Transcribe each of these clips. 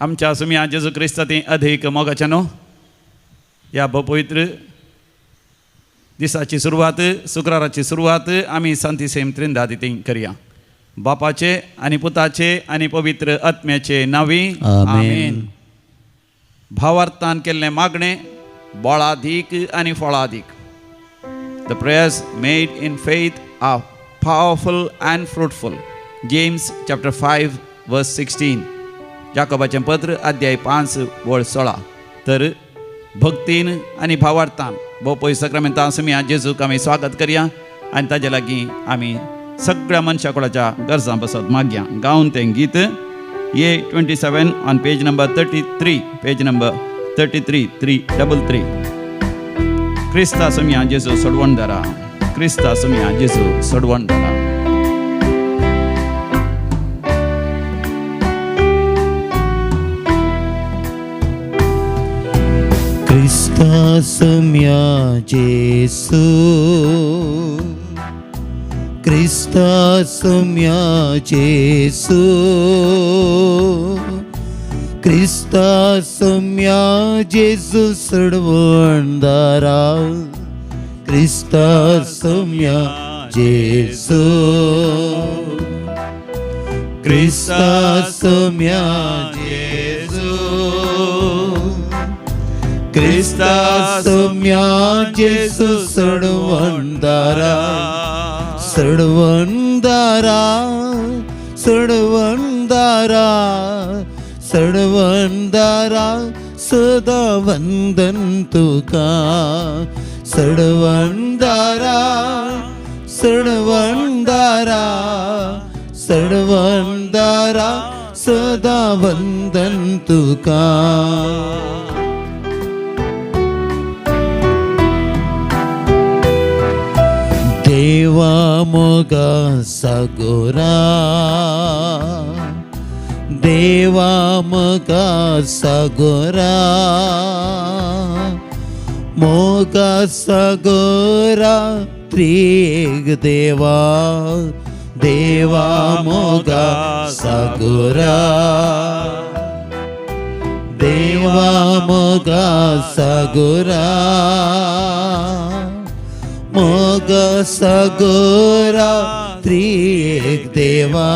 आमच्या सुमया जेजू क्रिस्ताती अधीक मोगाच्या न्हू ह्या पवित्र दिसाची सुरवात, शुक्राराची सुरवात आमी सांतीसेम त्रिंदाद ती करया. बापाचे आनी पुताचे आनी पवित्र आत्म्याचे नांवी आमेन. भावार्थान केल्लें मागणें बळादीक आनी फळादीक. The prayers made in faith are powerful and fruitful. James chapter 5 verse 16. जाकोबाचें पत्र अध्याय 5 वळ 16. तर भक्तीन आनी भावार्थान भोव सक्रामेंतां सुमया जेजूक आमी स्वागत करया आनी ताजे लागीं आमी सगळ्या मनशा कुळाच्या गरजां बसत मागया. गावन तें गीत A 27 on page number 33, page number 33, 333. क्रिस्ता सुमया जेजू सोडवणदारा, क्रिस्ता सुमया जेजू सोडवणदारा. क्रिस्ता सम्या जेसू, क्रिस्ता सम्या जेसू, क्रिस्ता सम्या जेसू सडवणदारा, क्रिस्ता सम्या जेसू, क्रिस्ता सम्या जेसू, क्रिस्ता सम्या जेसू सडवणदारा, सडवणदारा, सडवणदारा, सडवणदारा, सदा वंदन तुका, सडवणदारा, सडवणदारा, सडवणदारा, सदा वंदन तुका. देवा मोगा सागोरा, देवा मोगा सागोरा, मोगा सागोरा त्रिएक देवा, देवा मोगा सागोरा, देवा मोगा सागोरा, मोगा सागोरा त्रिएक देवा,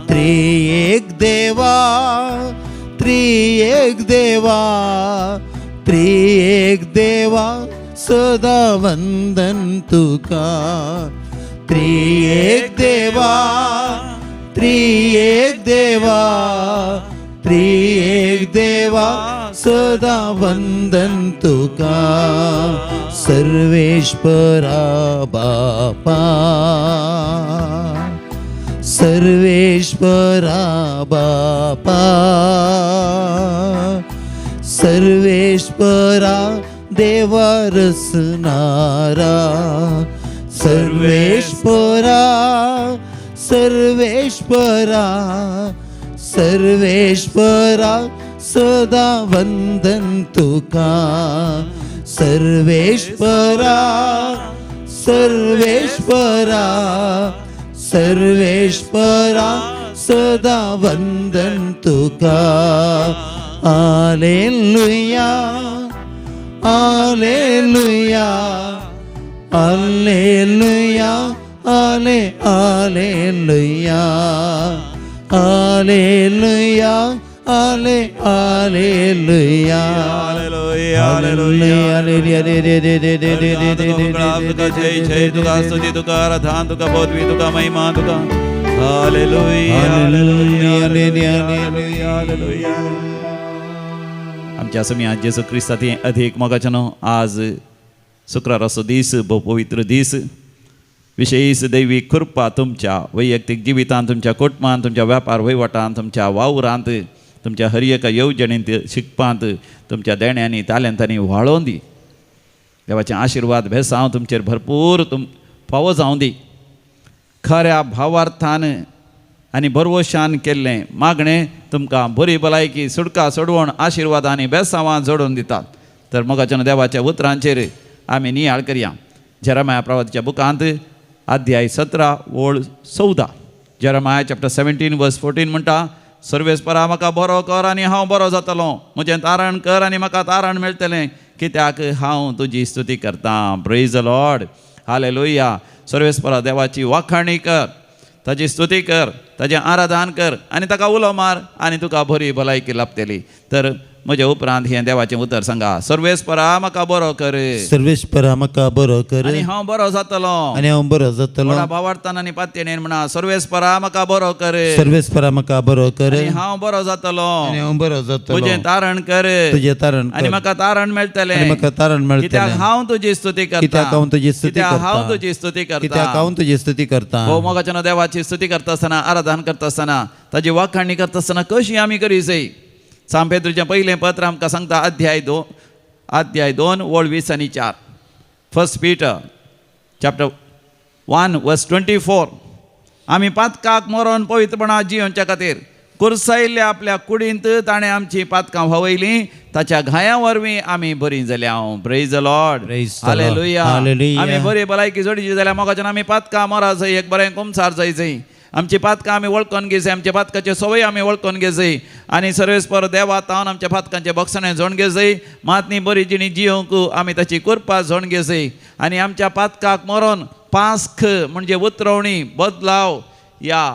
त्रिएक देवा, त्रिएक देवा, त्रिएक देवा, सदा वंदन तुका, त्रिएक देवा, त्रिएक देवा, त्रिएक देवा, सदा वंदन तुका, सर्वेश्वरा बापा, सर्वेश्वरा बापा, सर्वेश्वरा देवा रसनारा, सर्वेश्वरा, सर्वेश्वरा, सर्वेश्वरा, सदा वंदन तुका, सर्वेश्वरा, सर्वेश्वरा, सर्वेश्वरा, सदा वंदन तुका. आलेलुया, आलेलुया, आलेलुया, आले आलेलुया, आलेलुया, आले आलेलुया. तुका जय जय, तुका स्तुती, तुका आराधन, तुका पदवी, तुका महिमा, तुका हालेलुया, हालेलुया, हालेलुया. आमच्या समिया जेजू क्रिस्ताती अधिक मोगाच्या न्हू आज शुक्राराचो दीस, भोव पवित्र दीस, विशेष दैवी कृपा तुमच्या वैयक्तीक जिवितांत, तुमच्या कुटुंबांत, तुमच्या व्यापार वहिवटांत, तुमच्या वावरांत, तुमच्या हर एका येवजणींत, शिकपांत, तुमच्या देण्यांनी तालेंतांनी व्हाळोवन दी. देवाचे आशिर्वाद भेसांव तुमचेर भरपूर तुम फावो जावं दी. खऱ्या भावार्थान आनी भरवशान केल्लें मागणें तुमकां बरी भलायकी, सुटका, सोडवण, आशिर्वाद आनी बेसांवां जोडून दितात. तर मोगाच्यान देवाच्या उतरांचेर आमी नियाळ करया. जेरमाया प्रवादाच्या बुकांत अध्याय 17 ओळ 14, जेरमाया चॅप्टर 17 वर्स 14 म्हणटा, सर्वेस्परा म्हाका बरो कर आनी हांव बरो जातलो, म्हजें तारण कर आनी म्हाका तारण मेळटलें, कित्याक हांव तुजी स्तुती करतां. Praise the Lord, hallelujah. सर्वेस्परा देवाची वाखाणी कर, ताजी स्तुती कर, ताजें आराधन कर आनी ताका उलो मार आनी तुका बरी भलायकी लाभतली. तर म्हज्या उपरांत हें देवाचें उतर सांगा, सर्वेस्परा म्हाका बरो कर, सर्वेस्परा म्हाका बरो कर आनी हांव बरो जातलो, आनी हांव बरो जातलो. व्हडा भावार्थान आनी पातयेन म्हणा, सर्वेस्परा म्हाका बरो कर, सर्वेस्परा म्हाका बरो कर आनी हांव बरो जातलो, आनी हांव बरो जातलो. तुजें तारण कर, तुजें तारण आनी म्हाका तारण मेळटलें, आनी म्हाका तारण मेळटलें. कित्याक हांव तुजी स्तुती करतां, कित्याक हांव तुजी स्तुती कित्याक करतां, हांव तुजी स्तुती करतां, कित्याक हांव तुजी स्तुती करतां. हो मोगाच्यान देवाची स्तुती करता आसतना, आराधन करता आसतना, ताजी वाखाणी करता आसतना कशी आमी करी जाय. सांपेत्रूचें पयलें पत्र आमकां सांगता, अध्याय 2 ओळ 20 आनी 4. 1 Peter chapter 1 verse 24. आमी पातकाक मरोन पवित्रपणा जियोवच्या खातीर कुर्सायिल्ल्या आपल्या कुडींत ताणें आमची पातकां व्हांवयलीं, ताच्या घायां वरवीं आमी बरीं जाल्या. Praise the Lord, hallelujah. आमी बरी भलायकी जोडची जाल्यार मोगाच्यान आमी पातकां मरा जाय, एक बरें कुमसार जाय जाय. आमची पातकां आमी वळखून घेवचे, आमच्या पातकाचे सवय आमी वळखून घेवचे आनी सर्वेस्पर देवा तावन आमच्या पातकांचे बक्षणें झोण घेवचे. मातनी बरी जिणी जियोंक आमी ताची कृपा झोण घेवचे आनी आमच्या पातकाक मरोन पास्ख म्हणजे उतरवणी, बदलाव, या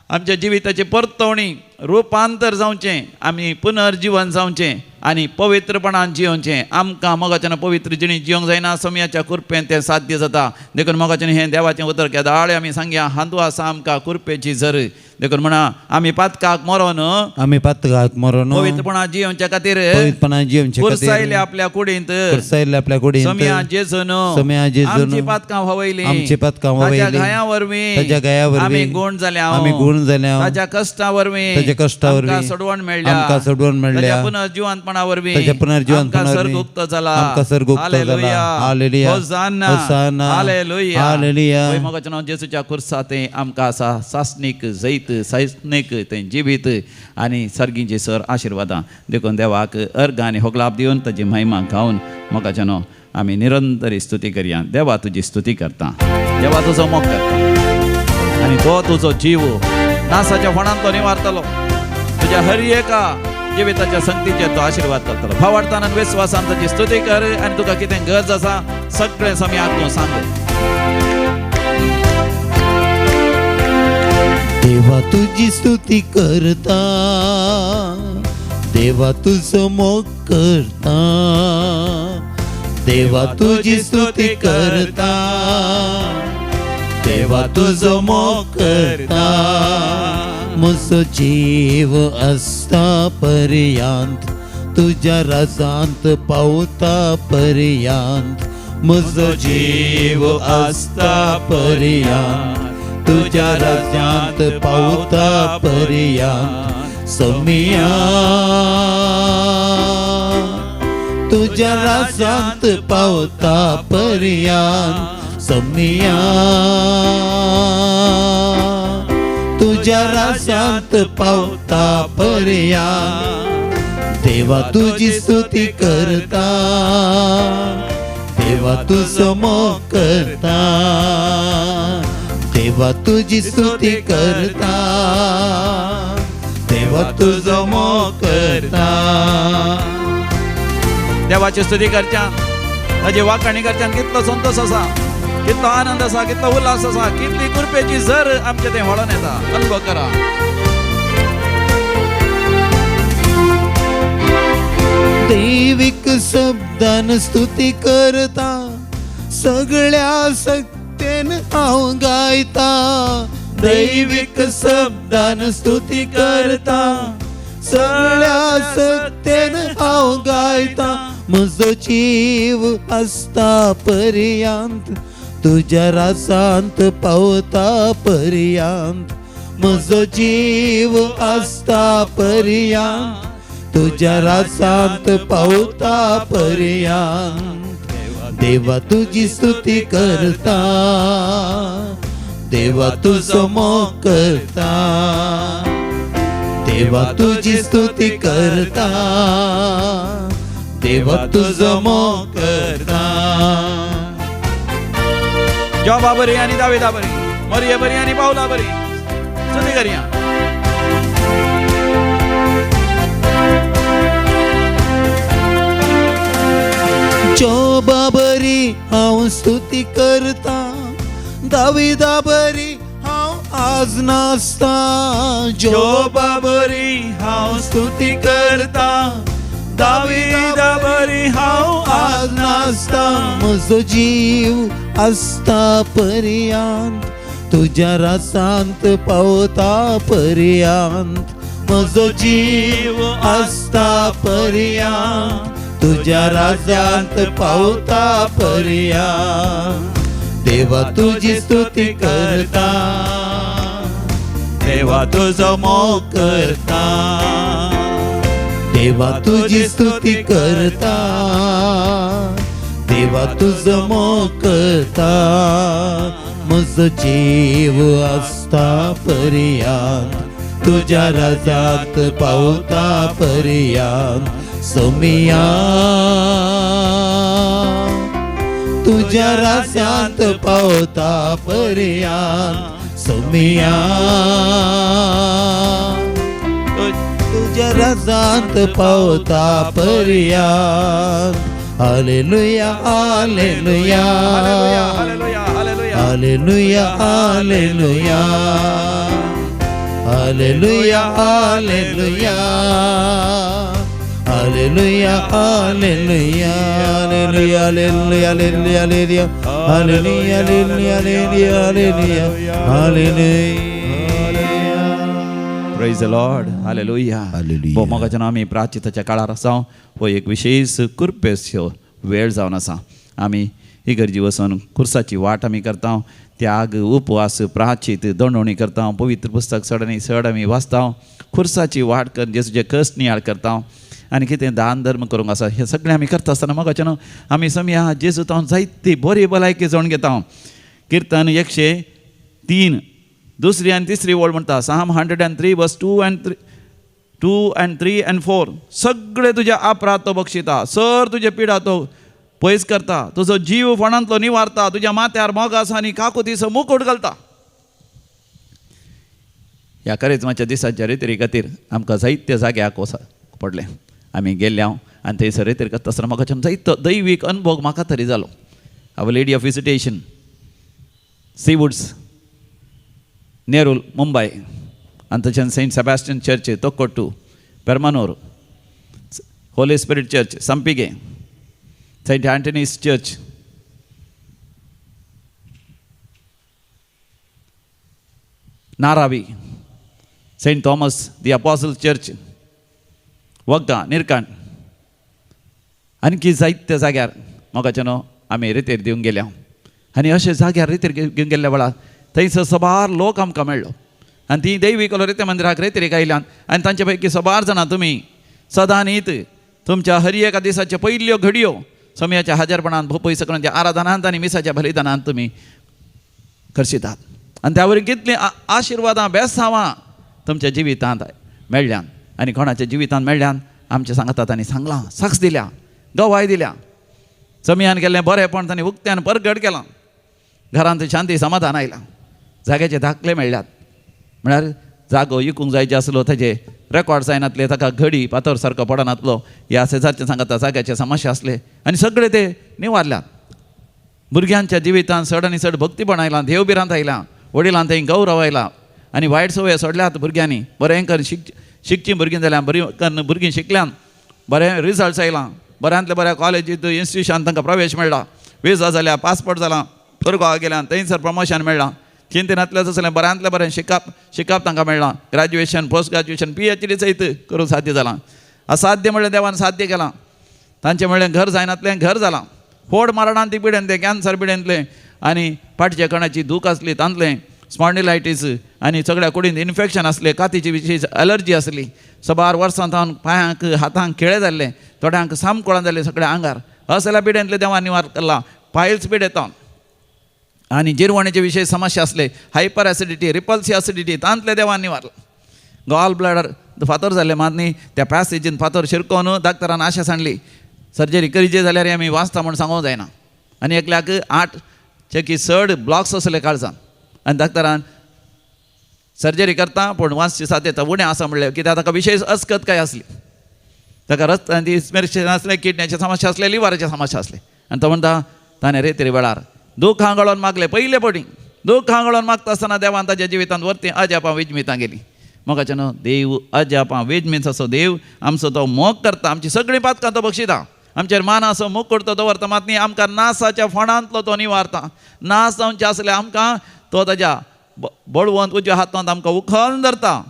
आमच्या जिविताची परतवणी, रुपांतर जावचें, आमी पुनर्जिवन जावचें आनी पवित्रपणान जियोवचें. आमकां मोगाच्यान पवित्र जिणी जिवंक जायना, समयाच्या कृपेन तें साध्य जाता. देखून मोगाच्यान हें देवाचें उतर केदाळे आमी सांगया, हांदू आसा आमकां कृपेची झर. देखून म्हणा, आमी पातकाक मरोन, आमी पातकाक मरोन पवित्रपणान जियोवच्या खातीर पवित्रपणान जियोवचे खातीर कुर्सायले आपल्या कुडींत, कुर्सायले आपल्या कुडींत, समया जेजून समया जेजून आमची पातकां व्हांवयलीं, आमची पातकां व्हांवयलीं, ताच्या घायां वरवीं, ताच्या घायां वरवीं आमी गुण जाल्या, आमी गुण जाल्या, ताच्या कश्टा वरवीं, ताच्या कश्टा वरवीं आमकां सोडवण मेळ्ळ्या, आमकां सोडवण मेळ्ळ्या, ताच्या पुनर्जिवंतपणा वरवीं ताच्या पुनर्जिवंतपणा आमकां वरवीं सर्ग उक्तो जाला, आमकां सर्ग उक्तो जाला. Hallelujah, hosanna, hosanna, hallelujah, hallelujah. मोगाच्या नांवान जेजूच्या खुर्सा तें आमकां आसा सासणीक जैत, सासणीक तें जिवीत आनी सर्गींचे सर आशिर्वादां. देखून देवाक अर्घ आनी होगलाप दिवन ताजी महिमा गावन मोगाच्या नांव आमी निरंतर स्तुती करया. देवा तुजी स्तुती करता, देवा तुजो मोग करता आनी तो तुजो जीव नासाच्या फोणान तो निवारतलो, तुज्या हर एका जिविताच्या संगतीचेर तो आशिर्वाद करतलो. भावार्थान आनी विस्वासान ताजी स्तुती कर आनी तुका कितें गरज आसा सगळें समयाक तूं सांग. देवा तुजी स्तुती करता, देवा तुजो मोग करता, देवा तुजी स्तुती करता, देवा तुजो मोग करता. म्हजो जीव आसता पर्यंत तुज्या राजांत पावता पर्यंत, म्हजो जीव आसता पर्यंत तुज्या राज्यांत पावता पर्यंत. समिया तुज्या राज्यांत पावता पर्यंत, समिया तुज्या राज्यांत पावता पर्यंत. देवा तुजी स्तुती करता, देवा तुजो मोग करता, देवा तुजी स्तुती करता, देवा तुजो मोग करता. देवाची स्तुती करच्यान, ताजी वाखाणी करच्यान कितलो संतोश आसा, कितलो आनंद आसा, कितलो उल्हास आसा, कितली कृपेची झर आमचे तें व्हळोन येता. अनुभव करा. दैविक शब्दान स्तुती करता, सगळ्या सक्तेन हांव गायता. दैविक शब्दान स्तुती करता, सगळ्या सक्तेन हांव गायता. म्हजो जीव आसता पर्यंत तुज्या राजांत पावता पर्यंत, म्हजो जीव आसता पर्यंत तुज्या राजांत पावता पर्यंत. देवा तुजी स्तुती करता, देवा तुजो मोग करता, देवा तुजी स्तुती करता, देवा तुजो मोग करता. जोबा बरी आनी दाविदा बरी, मरिये बरी आनी पावला बरी, स्तुती करया. बरी हांव स्तुती करता, दाविदा बरी हांव आज नाचता, जोबा बरी हांव स्तुती करता, दाविदा बरी हांव आज नाचता. म्हजो जीव आसता पर्यांत तुज्या रासांत पावता पर्यांत, म्हजो जीव आसता पर्यांत तुज्या राजांत पावता पर्यांत. देवा तुजी स्तुती करता, देवा तुजो मोग करता, देवा तुजी स्तुती करता, देवा तुजो मोग करता. म्हजो जीव आसता पर्यांत तुज्या राजांत पावता पर्यांत. सोमिया तुज्या राजांत पावता पर्यांत, सोमिया तुज्या राजांत पावता पर्यांत. Hallelujah, hallelujah, hallelujah, hallelujah, hallelujah, hallelujah, hallelujah, hallelujah, hallelujah, hallelujah, hallelujah, hallelujah, hallelujah, hallelujah. Praise the Lord, hallelujah. Hallelujah. मोगाच्या आमी प्राचिताच्या काळार आसा. हो एक विशेष कृपेचो वेळ जावन आसा. आमी इगर्जी वचून खुर्साची वाट आमी करता, त्याग, उपवास, प्राचित, दंडवणी करता, पवित्र पुस्तक चड आनी चड आमी वाचता, खुर्साची वाट कर जेजूचे कश्ट नियाळ करता आनी कितें दान धर्म करूंक आसा हें सगळें आमी करता आसतना मोगाचें न्हू आमी समया जेजू तावन जायती बरी भलायकी जावन घेता. किर्तन 103 दुसरी आनी तिसरी ओळ म्हणटा, Psalm 103 verse 2 and 3, 2 and 3 and 4. सगळे तुज्या अपराध तो बक्षिता, सर तुजे पिडा तो पयस करता, तुजो जीव फोणांतलो निवारता, तुज्या माथ्यार मोगास आनी काकुतीचो मुकूट घालता. ह्या करेजमाच्या दिसाच्या रेतरी खातीर आमकां जायत्या जाग्याक वचपाक पडलें. आमी गेल्ले हांव आनी थंयसर रेतरी करता आसतना म्हाका जायतो दैवीक अनुभव म्हाका तरी जालो. Our Lady of Visitation, Seawoods, Nerul, Mumbai, आनी तशेंच Saint Sebastian Church, Thokkottu, Permanur, Holy Spirit Church, Sampige, Saint Anthony's Church, Naravi, Saint Thomas the Apostle Church, Vagda, Nirkan, आणखी जायत्या जाग्यार मोगाचें न्हू आमी रेतेर दिवंक गेल्या. आनी अशे जाग्यार रेतेर घेवन गेल्ल्या वेळार थंयसर सबार लोक आमकां मेळ्ळो आनी ती दैवीक रेते मंदिराक रेतेरीक आयल्यान आनी तांचे पैकी सबार जाणां तुमी सदांनीत तुमच्या हर एका दिसाच्यो पयल्यो घडयो समयाच्या हाजरपणान भोपय सकळांच्या आराधनांत आनी मिसाच्या बलिदानांत तुमी खर्शितात आनी त्या वरवीं कितलीं आशिर्वादां बेसांवां तुमच्या जिवितांत मेळ्ळ्यान आनी कोणाच्या जिवितांत मेळ्ळ्यान आमच्या सांगतात आनी सांगलां, साक्ष दिल्या, गवाय दिल्या. समयान केल्लें बरेंपण तांणी उक्त्यान परगट केलां, घरांत शांती समाधान आयलां, जाग्याचे दाखले मेळ्ळ्यात. म्हळ्यार जागो विकूंक जायचे आसलो ताजे रेकॉर्ड जायनातले, ताका घडी पातोर सारको पडनातलो, ह्या शेजारचे सांगता जाग्याचे समस्या आसले आनी सगळे ते निवारल्यात. भुरग्यांच्या जिवितांत चड आनी चड भक्तीपण आयलां, देवभिरांत आयलां, वडिलांत थंय गौरव आयला आनी वायट संवय सोडल्यात भुरग्यांनी. बरें करून शिकचीं भुरगीं जाल्यार बरीं करून भुरगीं शिकल्यान बरें रिजल्ट्स आयलां, बऱ्यांतल्या बऱ्या कॉलेजींत इन्स्टिट्यूशन तांकां प्रवेश मेळ्ळा, विजा जाल्या, पासपोर्ट जाला, परगोवा गेल्यान थंयसर प्रमोशन मेळ्ळां, चिंतनातलें आसलें बऱ्यांतलें बरें शिकप तांकां मेळ्ळां, ग्रॅज्युएशन, पोस्ट ग्रॅज्युएशन, PhD सयत करूंक साध्य जालां. असाध्य म्हणलें देवान साध्य केलां. तांचें म्हणलें घर जायनातलें घर जालां. फोड मरणान ती पिडेंतलें, कॅन्सर पिडेंतलें आनी फाटच्या कणाची दूख आसली तांतलें स्पॉन्डिलायटीस आनी सगळ्या कुडींत इन्फेक्शन आसलें, कातीची विशेश एलर्जी आसली, सबार वर्सां थावन पांयांक हातांक खिळे जाल्ले, थोड्यांक सामकोळां जाल्ले सगळ्या आंगार. असल्या पिडेंतलें देवान निवार केला. पायल्स पिडेंत आनी जिरवणेचे विशेश समस्या आसले, हायपर एसिडिटी, रिपल्सी एसिडिटी तांतले देवान निवारला. गॉल ब्लॅडर फातर जाल्ले मात न्ही त्या पॅसेजीन फातर शिरकोवन डाक्टरान आशा सांडली सर्जरी करीचे जाल्यार आमी वाचता म्हूण सांगूंक जायना. आनी एकल्याक 8 चेकी चड ब्लॉक्स आसले काळजान आनी डाक्टरान सर्जरी करता पूण वाचची साध्यता उणें आसा म्हणलें कित्याक ताका विशेश अस्कत काय आसली, ताका रस्त्यान ती स्मेरशन आसलें, किडण्याचे समस्या आसले, लिवराचे समस्या आसले. आनी तो म्हणटा ताणें रेतीर वेळार दुखां गळोन मागलें. पयले पटी दुखां गळोन मागता आसतना देवान ताच्या जिवितांत वरती अजापां विजमितां गेलीं. मोगाचें न्हू, देव अजापां विजमीत असो देव आमचो तो मोग करता. आमची सगळीं पातकां तो बक्षिता. आमचेर मानाचो मुकुट तो दवरता, मात न्ही आमकां नासाच्या फोंडांतलो तो निवारता. नास जावचे आसले आमकां तो ताज्या बळवंत उजव्या हातांत आमकां उखलून धरता.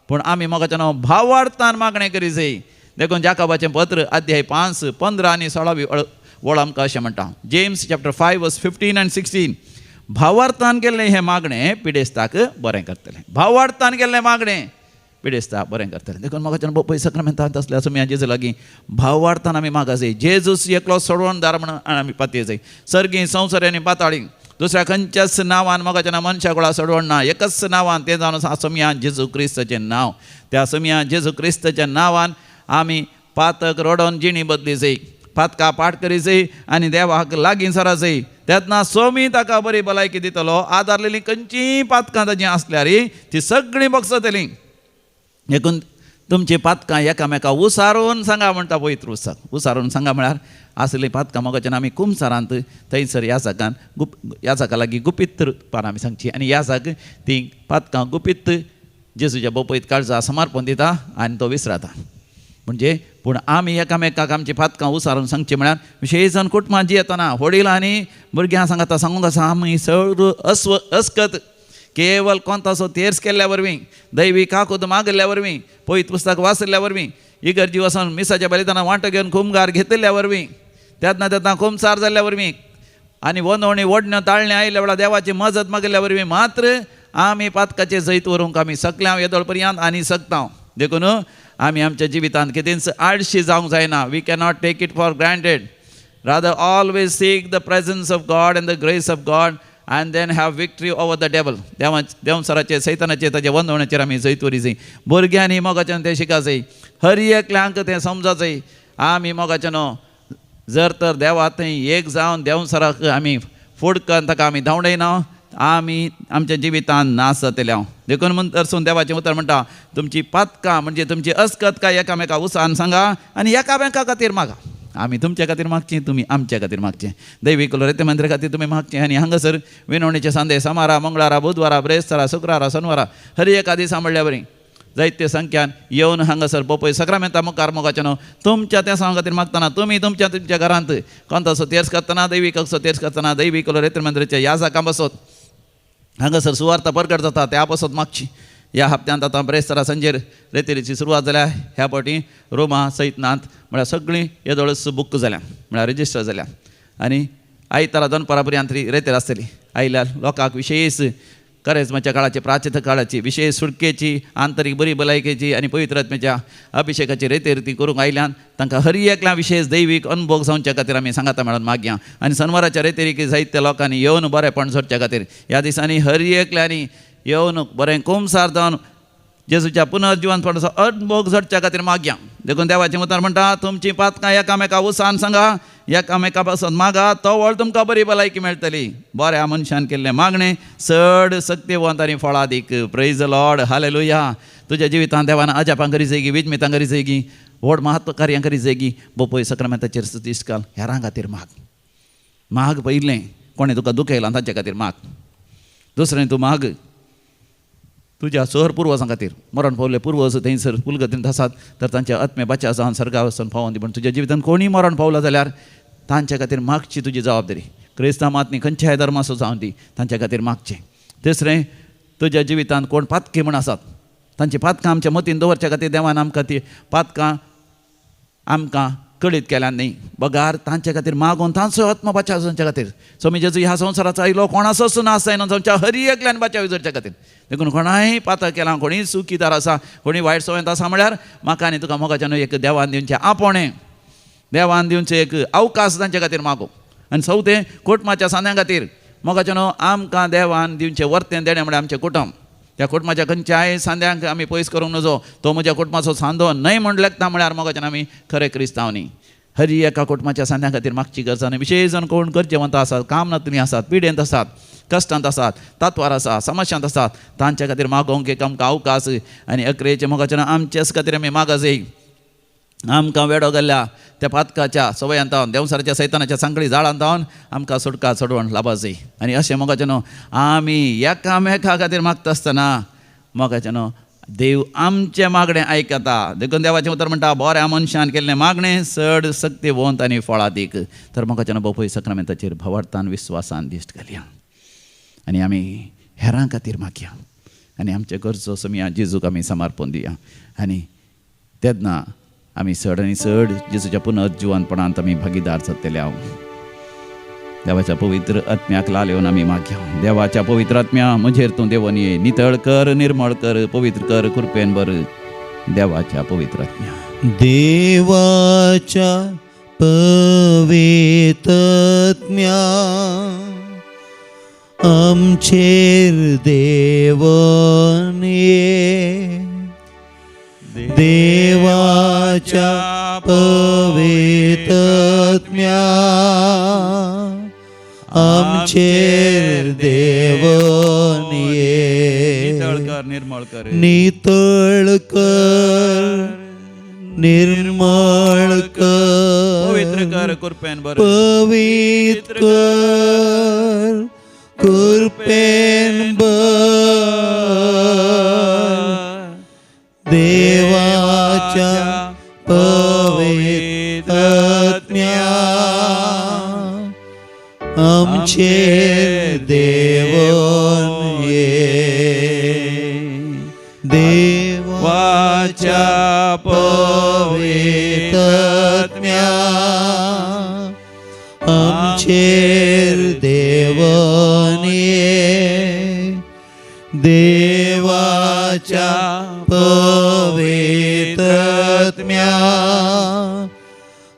पूण आमी मोगाचें न्हू भावार्थान मागणें करी जाय. देखून जाकोबाचें पत्र अध्याय 5 15 आनी 16वी वळ आमकां अशें म्हणटा, James chapter 5 verse 15 and 16, भावार्थान केल्लें हें मागणें पिडेस्ताक बरें करतलें. भावार्थान केल्लें मागणें पिडेस्ताक बरें करतलें. देखून मोगाच्यान पयसो सक्रमेंतांत आसले असो जेजू लागीं भावार्थान आमी मागा जाय. जेजूस एकलो सोडवणदार म्हणून आमी पातये जाय. सर्गी संवसार आनी पाताळी दुसऱ्या खंयच्याच नांवान मोगाच्या मनशा कुळा सोडवण ना, एकच नांवान, तें जावन आसा सोमया जेजू क्रिस्ताचें नांव. त्या सोमया जेजू क्रिस्ताच्या नांवान आमी पातक रडोन जिणी बदली जाय, पातका पाठ करी जाय आनी देवाक लागीं सरा जाय. तेन्ना सोमी ताका बरी भलायकी दितलो. आदारलेली खंयचीय पातकां ताजी आसल्यार ती सगळीं बगसतलीं. देखून तुमची पातकां एकामेका उसारून सांगा म्हणटा पवित्र पुस्तक. उसारून सांगा म्हळ्यार आसलीं पातकां मोगाच्यान आमी कुमसारांत थंयसर याजकान याजका लागीं गुपीत रुपान आमी सांगची आनी याजक तीं पातकां गुपीत जेजूच्या बोपयत काळजा समर्पण दिता आनी तो विसराता. म्हणजे पूण आमी एकामेकाक आमची पातकां उसारून सांगची म्हळ्यार विशेश जावन कुटुंबां जी येतना वडील आनी भुरग्यां सांगता सांगूंक आसा आमी सगळो अस्कत केवल कोंताचो तेर्स केल्ल्या वरवीं, दैवी काकूत मागिल्ल्या वरवीं, पवित्र पुस्तक वाचिल्ल्या वरवीं, इगर्जी वचून मिसाच्या बलिदानां वांटो घेवन खुमगार घेतिल्ल्या वरवीं, तेन्ना तेन्ना खुमसार जाल्ल्या वरवीं आनी वनवणी ओडण्यो ताळणे आयिल्ल्या वेळार देवाची मजत मागिल्ल्या वरवीं मात्र आमी पातकाचें जैत व्हरूंक आमी सकल्या येदोळ पर्यंत आनी सकता. देखून आमी आमच्या जिवितांत कितेंच आळशी जावंक जायना. We cannot take it for granted. Rather always seek the presence of God and the grace of God and then have victory over the devil. देवसराचेर सैतानाचेर ताच्या वंदवण्याचेर आमी जैत व्हरी जाय. भुरग्यांनी मोगाच्यान तें शिका जाय, हर एकल्यांक तें समजा जाय. आमी मोगाच्यान जर तर देवा थंय एक जावन देवसराक आमी फुडकन ताका आमी धांवडयना, आमी आमच्या जिवितान नाश जातले. हांव देखून म्हण तरसून देवाचें उतर म्हणटा, तुमची पातकां म्हणजे तुमची अस्कत काय एकामेका उसान सांगा आनी एकामेका खातीर मागा. आमी तुमच्या खातीर मागचें, तुमी आमच्या खातीर मागचें. दैवीक रेते मंत्रे खातीर तुमी मागचें. आनी हांगासर विनवणीचे सांदे सोमारा, मंगळारा, बुधवारा, ब्रेस्तारा, शुक्रारा, शनिवारा हर एका दिसा म्हणल्या बरी जायते संख्यान येवन हांगासर बोपय सक्रामेंता मुखार मोगाचें न्हू तुमच्या त्या सांगा खातीर मागतना तुमी तुमच्या तुमच्या घरांत कोणतासो तेर्स करतना, दैवीक असो तेर्स करतना, दैवीक रेत्र मंदिराच्या ह्या जाकां बसत हांगासर सुवार्ता परगट जाता त्या पासत मागची. ह्या हप्त्यांत आतां ब्रेस्तारा संजेर रेतेरीची सुरवात जाल्या. ह्या फावटी रोमा सयत नात म्हळ्यार सगळीं येदोळच बूक जाल्या, म्हळ्यार रजिस्टर जाल्या. आनी आयतारा दनपारा पर्यंत रेतेर आसतली. आयल्या लोकांक विशेश करेजमाच्या काळाची, प्राचीन काळाची विशेश सुटकेची, आंतरीक बरी भलायकेची आनी पवित्र आत्म्याच्या अभिषेकाची रेतेर ती करूंक आयल्यान तांकां हर एकल्या विशेश दैवीक अनुभव जावच्या खातीर आमी सांगाता म्हणून मागया. आनी सनवाराच्या रेतेरीक जायत्या लोकांनी येवन बरेंपण जोडच्या खातीर ह्या दिसांनी हर एकल्यांनी येवन बरें कुमसार जावन जेजूच्या पुनर्जिवनपणाचो अनुभव जोडच्या खातीर मागया. देखून देवाचें उतर म्हणटा, तुमची पातकां एकामेका उसान सांगा, एकामेका पासून मागा, तवळ तुमकां बरी भलायकी मेळटली. बऱ्या मनशान केल्लें मागणें चड सक्तिवंत आनी फळादीक. Praise the Lord, hallelujah. तुज्या जिवितांत देवान अजापां करी जायगी, विजमितां करी जायगी, व्हड महत्व कार्यां करी जायगी. बोपय सक्रमेंताचेर दिसकाल हेरां खातीर माग. माग पयलें कोणें तुका दुखयलां तांचे खातीर माग. दुसरें तूं माग तुज्या सहर पुर्वजां खातीर. मरण पावले पुर्वज थंयसर पुलगतींत आसात तर तांच्या आत्मे बचा जावन सर्गा वचून पावोन दी. पूण तुज्या जिवितांत कोणीय मरण पावला जाल्यार तांच्या खातीर मागची तुजी जबाबदारी. क्रिस्तांवांत न्ही खंयच्याय धर्माचो जावन दी, तांच्या खातीर मागचें. तिसरें तुज्या जिवितांत कोण पातकी म्हूण आसात तांची पातकां आमच्या मतीन दवरच्या खातीर देवान आमकां ती पातकां आमकां कळीत केल्या न्ही, बगार तांचे खातीर मागून तांचो आत्मा बचाव जावच्या खातीर. स्वामी जेजू ह्या संवसाराचो आयलो कोणाचोच नाश जायना जावच्या हर एकल्यान बचाव जावच्या खातीर. देखून कोणाय पातक केलां, कोणीय चुकीदार आसा, कोणी वायट सवयेंत आसा म्हळ्यार म्हाका आनी तुका मोगाच्यान एक देवान दिवचें आपोणें, देवान दिवचें एक अवकाश तांचे खातीर मागू. आनी चवथें कुटुंबाच्या सांद्यां खातीर मोगाच्यान आमकां देवान दिवचें वर्तें देणें म्हळ्यार आमचें कुटुंब. त्या कुटुंबाच्या खंयच्याय सांद्यांक आमी पयस करूंक नजो. तो म्हज्या कुटुंबाचो सांदो न्हय म्हूण लेखता म्हळ्यार मोगाच्यान आमी खरें क्रिस्तांव न्ही. हर एका कुटुंबाच्या सांद्यां खातीर मागची गरज आनी विशेश जावन कोण गरजेवंत आसात, काम नातली आसात, पिडेंत आसात, कश्टांत आसात, तात्वार आसात, समस्यांत आसात, तांच्या खातीर मागोवंक एक आमकां अवकाश. आनी अकरेचे मोगाच्यान आमचेच खातीर आमी मागा जाय. आमकां वेडो घाल्ल्या त्या पातकाच्या सवयांत तावन, देंवसाराच्या सैतानाच्या सांकळी जाळांत तावन आमकां सुटका सोडवण लाबाची. आनी अशें मोगाचें न्हू, आमी एकामेका खातीर मागता आसतना मोगाचें न्हू, देव आमचें मागणें आयकता. देखून देवाचें उतर म्हणटा, बऱ्या मनशान केल्लें मागणें चड सक्तीवंत आनी फळादीक. तर मोगाचें न्हू, बापूय सक्रामेंताचेर भावार्थान विस्वासान दिश्ट घालया आनी आमी हेरां खातीर मागया आनी आमचे गरजो समिया जेजूक आमी समर्पण दिया. आनी तेन्ना आमी चड आनी चड जेजूच्या पुनर्जिवनपणांत आमी भागीदार जातले हांव. देवाच्या पवित्र आत्म्याक लाल येवन आमी मागया. देवाच्या पवित्र आत्म्या, म्हजेर तूं देवोन ये, नितळ कर, निर्मळ कर, पवित्र कर, कृपेन बर. देवाच्या पवित्र आत्म्या. देवाच्या पवित्रत्म्या, आमचेर देवन ये. देवाच्या पवित्रत्म्या, आमचेर देवन ये. नितळ कर, निर्मळ कर, नितळ कर, निर्मळ कर, पवित्र कर, कृपेन बर. पवित्र कर, कृपेन बर. देवाच्या पवित्रत्म्या, आमचेर देवन ये. देवाच्या पवित्रत्म्या, आमचेर देवन ये. देवाच्या पवित्रत्म्या,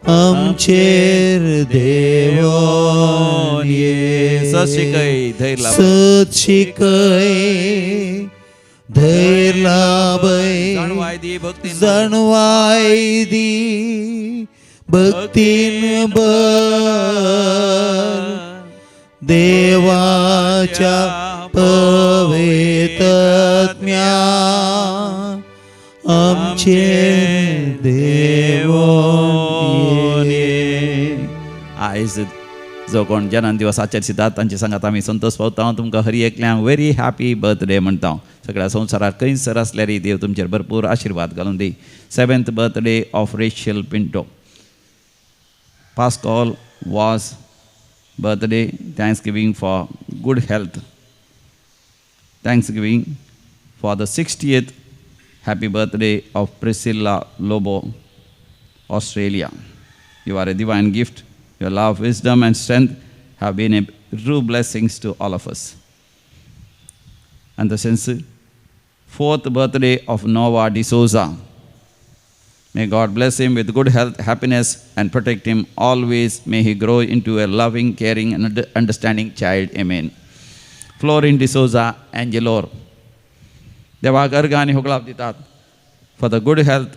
आमचेर देवन ये. सत शिकय, धैर्य लाभ. सत शिकय, धैर्य लाभय. जाणवाय दी, भक्तीन जाणवाय दी, भक्तीन बर. देवाच्या पवित्रत्म्या, आमचे देवोन ये. आयज जो कोण जन्म दिवस आचरितात तांचे सांगात आमी संतोष पावता. तुमकां हरी एकल्यांक व्हेरी हॅपी बर्थडे म्हणटा. सगळ्या संवसारार खंयसर आसल्यार देव तुमचेर भरपूर आशिर्वाद घालून दी. Seventh birthday of Rachel Pinto. Pascal Vaz birthday, thanksgiving for good health. Thanksgiving for the 60th happy birthday of Priscilla Lobo, Australia. You are a divine gift. Your love, wisdom, and strength have been a true blessings to all of us. And the sense, fourth birthday of Noah D'Souza. May God bless him with good health, happiness, and protect him always. May he grow into a loving, caring, and understanding child. Amen. Florin D'Souza, Angelor. देवाक अर्घ आनी होगळाप दितात for the good health.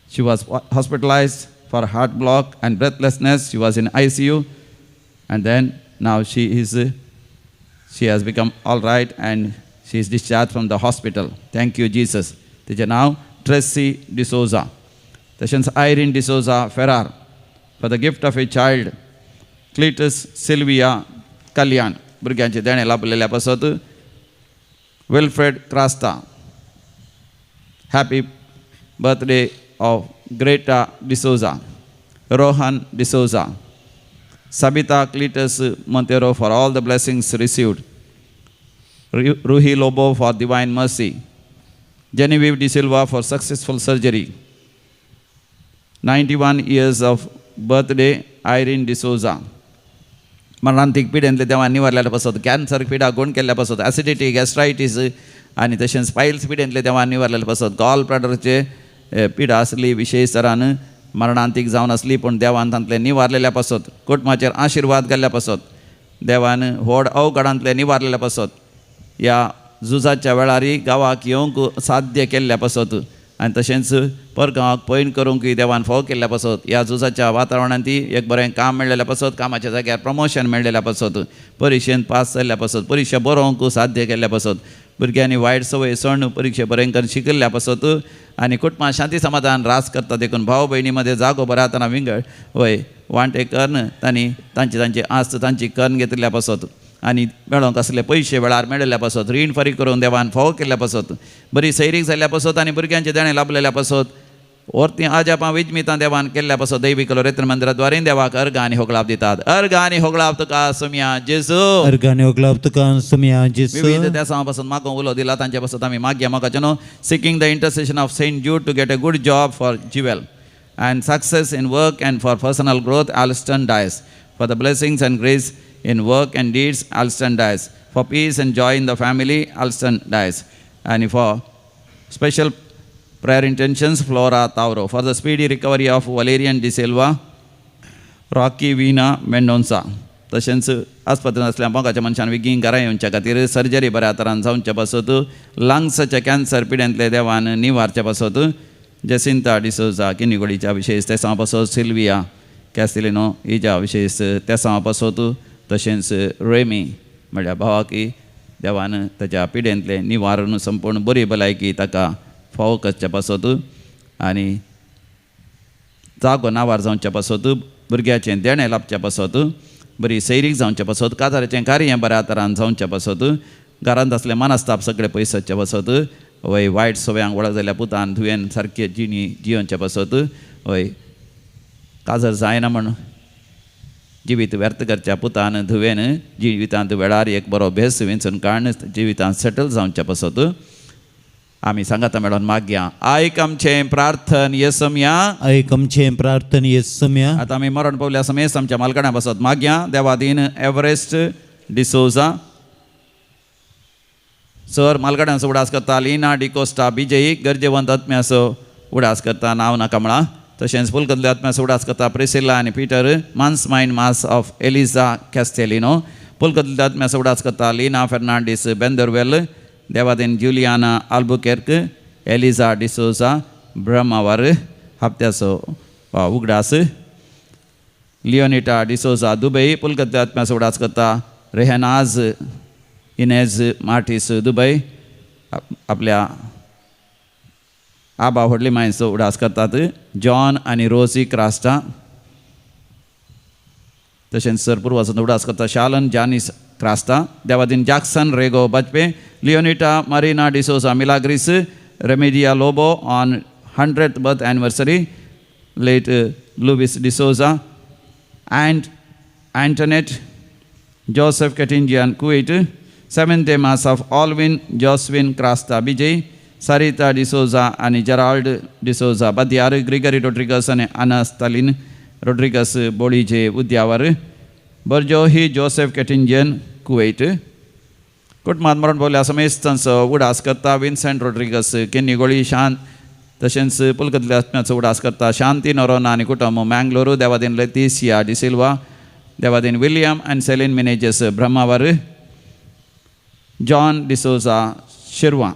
She was hospitalized for heart block and breathlessness. She was in ICU, and then now she has become all right and she is discharged from the hospital. Thank you, Jesus. तिचें नांव Tracy D'Souza. तशेंच Irene D'Souza Ferrar for the gift of a child, Cletus Sylvia Kalyan. भुरग्यांचें देणें लाभलेल्या पासत. Wilfred Crasta, happy birthday of Greta D'Souza, Rohan D'Souza, Sabita Cletus Montero for all the blessings received, Ruhi Lobo for divine mercy, Genevieve De Silva for successful surgery, 91 years of birthday Irene D'Souza. मरणांतीक पिडेंतले देवान निवारल्या पासत, cancer पिडा गुण केल्ल्या पासत, acidity, गॅस्ट्रायटीस आनी तशेंच piles पिडेंतले देवान निवारलेले पासत, गॉल ब्लॅडरचे पिडा आसली विशेश तरान मरणांतीक जावन आसली पूण देवान तांतले निवारलेल्या पासत, कुटुंबाचेर आशिर्वाद घाल्ल्या पासत, देवान व्हड अवघडांतले निवारलेल्या पासत, ह्या झुजाच्या वेळारय गांवाक येवंक साध्य केल्ल्या पासत आनी तशेंच परगांवाक पयण करूंकय देवान फावो केल्ल्या पासत, ह्या झुजाच्या वातावरणांत एक बरें काम मेळ्ळेल्या पासत, कामाच्या जाग्यार प्रमोशन मेळ्ळेल्या पासत, परिक्षेंत पास जाल्ल्या पासत, परिक्षा बरोवंक साध्य केल्ल्या पासत. भुरग्यांनी वायट संवय सण परिक्षे बरें करून शिकिल्ल्या पासत आनी कुटुंबां शांती समाधान रास करता देखून भाव भयणी मदें जागो बरातना विंगड वय वांटे करून तांणी तांची तांची आस्त तांची करून घेतिल्ल्या पासत आनी मेळोंक आसले पयशे वेळार मेळिल्ल्या पासत रीण फारीक करून देवान फावो केल्ल्या पासत बरी सैरीक जाल्ल्या पासत आनी भुरग्यांचें देणें लाबलेल्या पासत ओर्ती आजापां विजमितां देवान केल्ल्या पासत दैवीक लोरेत्र मंदिराद्वारे देवाक अर्घ आनी होगळाप दितात. अर्घ आनी होगळाप तुका सोमया जेजू. अर्गाने होगलाप तुका सोमया जेजू. विविध देसां पासून मागूंक उलो दिला तांचे पासून आमी मागया म्हाका न्हू. Seeking the intercession of Saint Jude to get a good job for Jewel and success in work and for personal growth, Alston Dias. For the blessings and grace in work and deeds, Alston Dias. For peace and joy in the family, Alston Dias. And for special prayer intentions, Flora Tauro. For the speedy recovery of Valerian De Silva, Rocky Veena Mendonca. तशेंच आस्पत्रेंत आसल्या मोगाच्या मनशान बेगीन घरा येवच्या खातीर surgery बऱ्या तरान जावच्या पासत लंग्साच्या कॅन्सर पिड्यांतले देवान निवारच्या पासत जेसिंता डिसोजा किनिगोडीच्या विशेष तेसां पासत सिल्विया कॅस्टिलिनो हिच्या विशेष तेसां पासत तशेंच रेमी म्हळ्यार भावाकी देवान ताच्या पिड्यांतले निवारण संपूर्ण बरी भलायकी ताका फावो करच्या पासत आनी जागो नावार जावच्या पासत भुरग्याचें देणें लाबच्या पासत बरी सैरीक जावच्या पासत काजाराचें कार्य बऱ्या तरान जावच्या पासत घरांत आसले मनस्ताप सगळे पयसाच्या पासत वय वायट सवयांक वळख जाल्यार पुतान धुवेन सारके जिणी जियोवच्या पासत वय काजर जायना म्हण जिवीत व्यर्थ करच्या पुतान धुवेन जिवितांत वेळार एक बरो भेस विंचून काडून जिवितांत सेटल जावच्या पासत आमी सांगाता मेळोन मागया. आयक आमचें प्रार्थन येसमया. आयक आमचें प्रार्थन येसमया. आतां आमी मरण पावल्या समेस्त आमच्या मालकाणा पासत मागया. देवादीन एवरेस्ट डिसोजा सर मालगाड्यांचो उडास करता लिना डिकोस्टा बिजयी गरजेवंत आत्म्याचो उडास करता नांव नाका म्हळां. तशेंच फुलकदल्या आत्म्याचो उडास करता प्रिसिला आनी Peter Mans mind mass of Eliza Castelino. फुलकदल्या आत्म्याचो उडास करता लिना फेर्नांडीस बेंदरवेल देवादीन जुलियाना आल्बुकेर्क एलिजा डिसोजा ब्रह्मावर हप्त्याचो उगडास लियोनिटा डिसोजा दुबई पुलकतल्या आत्म्याचो उडास करता रेहनाज इनेज मार्टीस दुबई आपल्या आबा व्हडली मायचो उडास करतात जॉन आनी रोजी क्रास्टा. तशेंच सर पुर्वाचो उडास करता शालन जानीस Crasta Devadin Jackson Rego Bajpe Leonita Marina D'Souza Milagres Remedia Lobo on 100th birth anniversary late Louis D'Souza and Antoinette Joseph Ketinjian Kuwait 7th day mass of Alvin Joswin Crasta Bijay Sarita D'Souza आनी Gerald D'Souza बद्यार Gregory Rodrigues आनी अनास्तालीन Rodrigues बोळीजे उद्यावर बर्जोही Joseph केटिंजियन Kuwait. कुटुंबांत मरण पावल्या समेस्तांचो उडास करता Vincent Rodrigues केन्नीगोळी शांत तशेंच पुलकतल्या आत्म्याचो उडास करता शांती नोरोना आनी कुटुंब मँगलोरू देवादीन लेतिसिया डिसिल्वा देवादीन विलियम आनी सेलीन मिनेजस ब्रह्मावर जॉन डिसोजा शिरवा.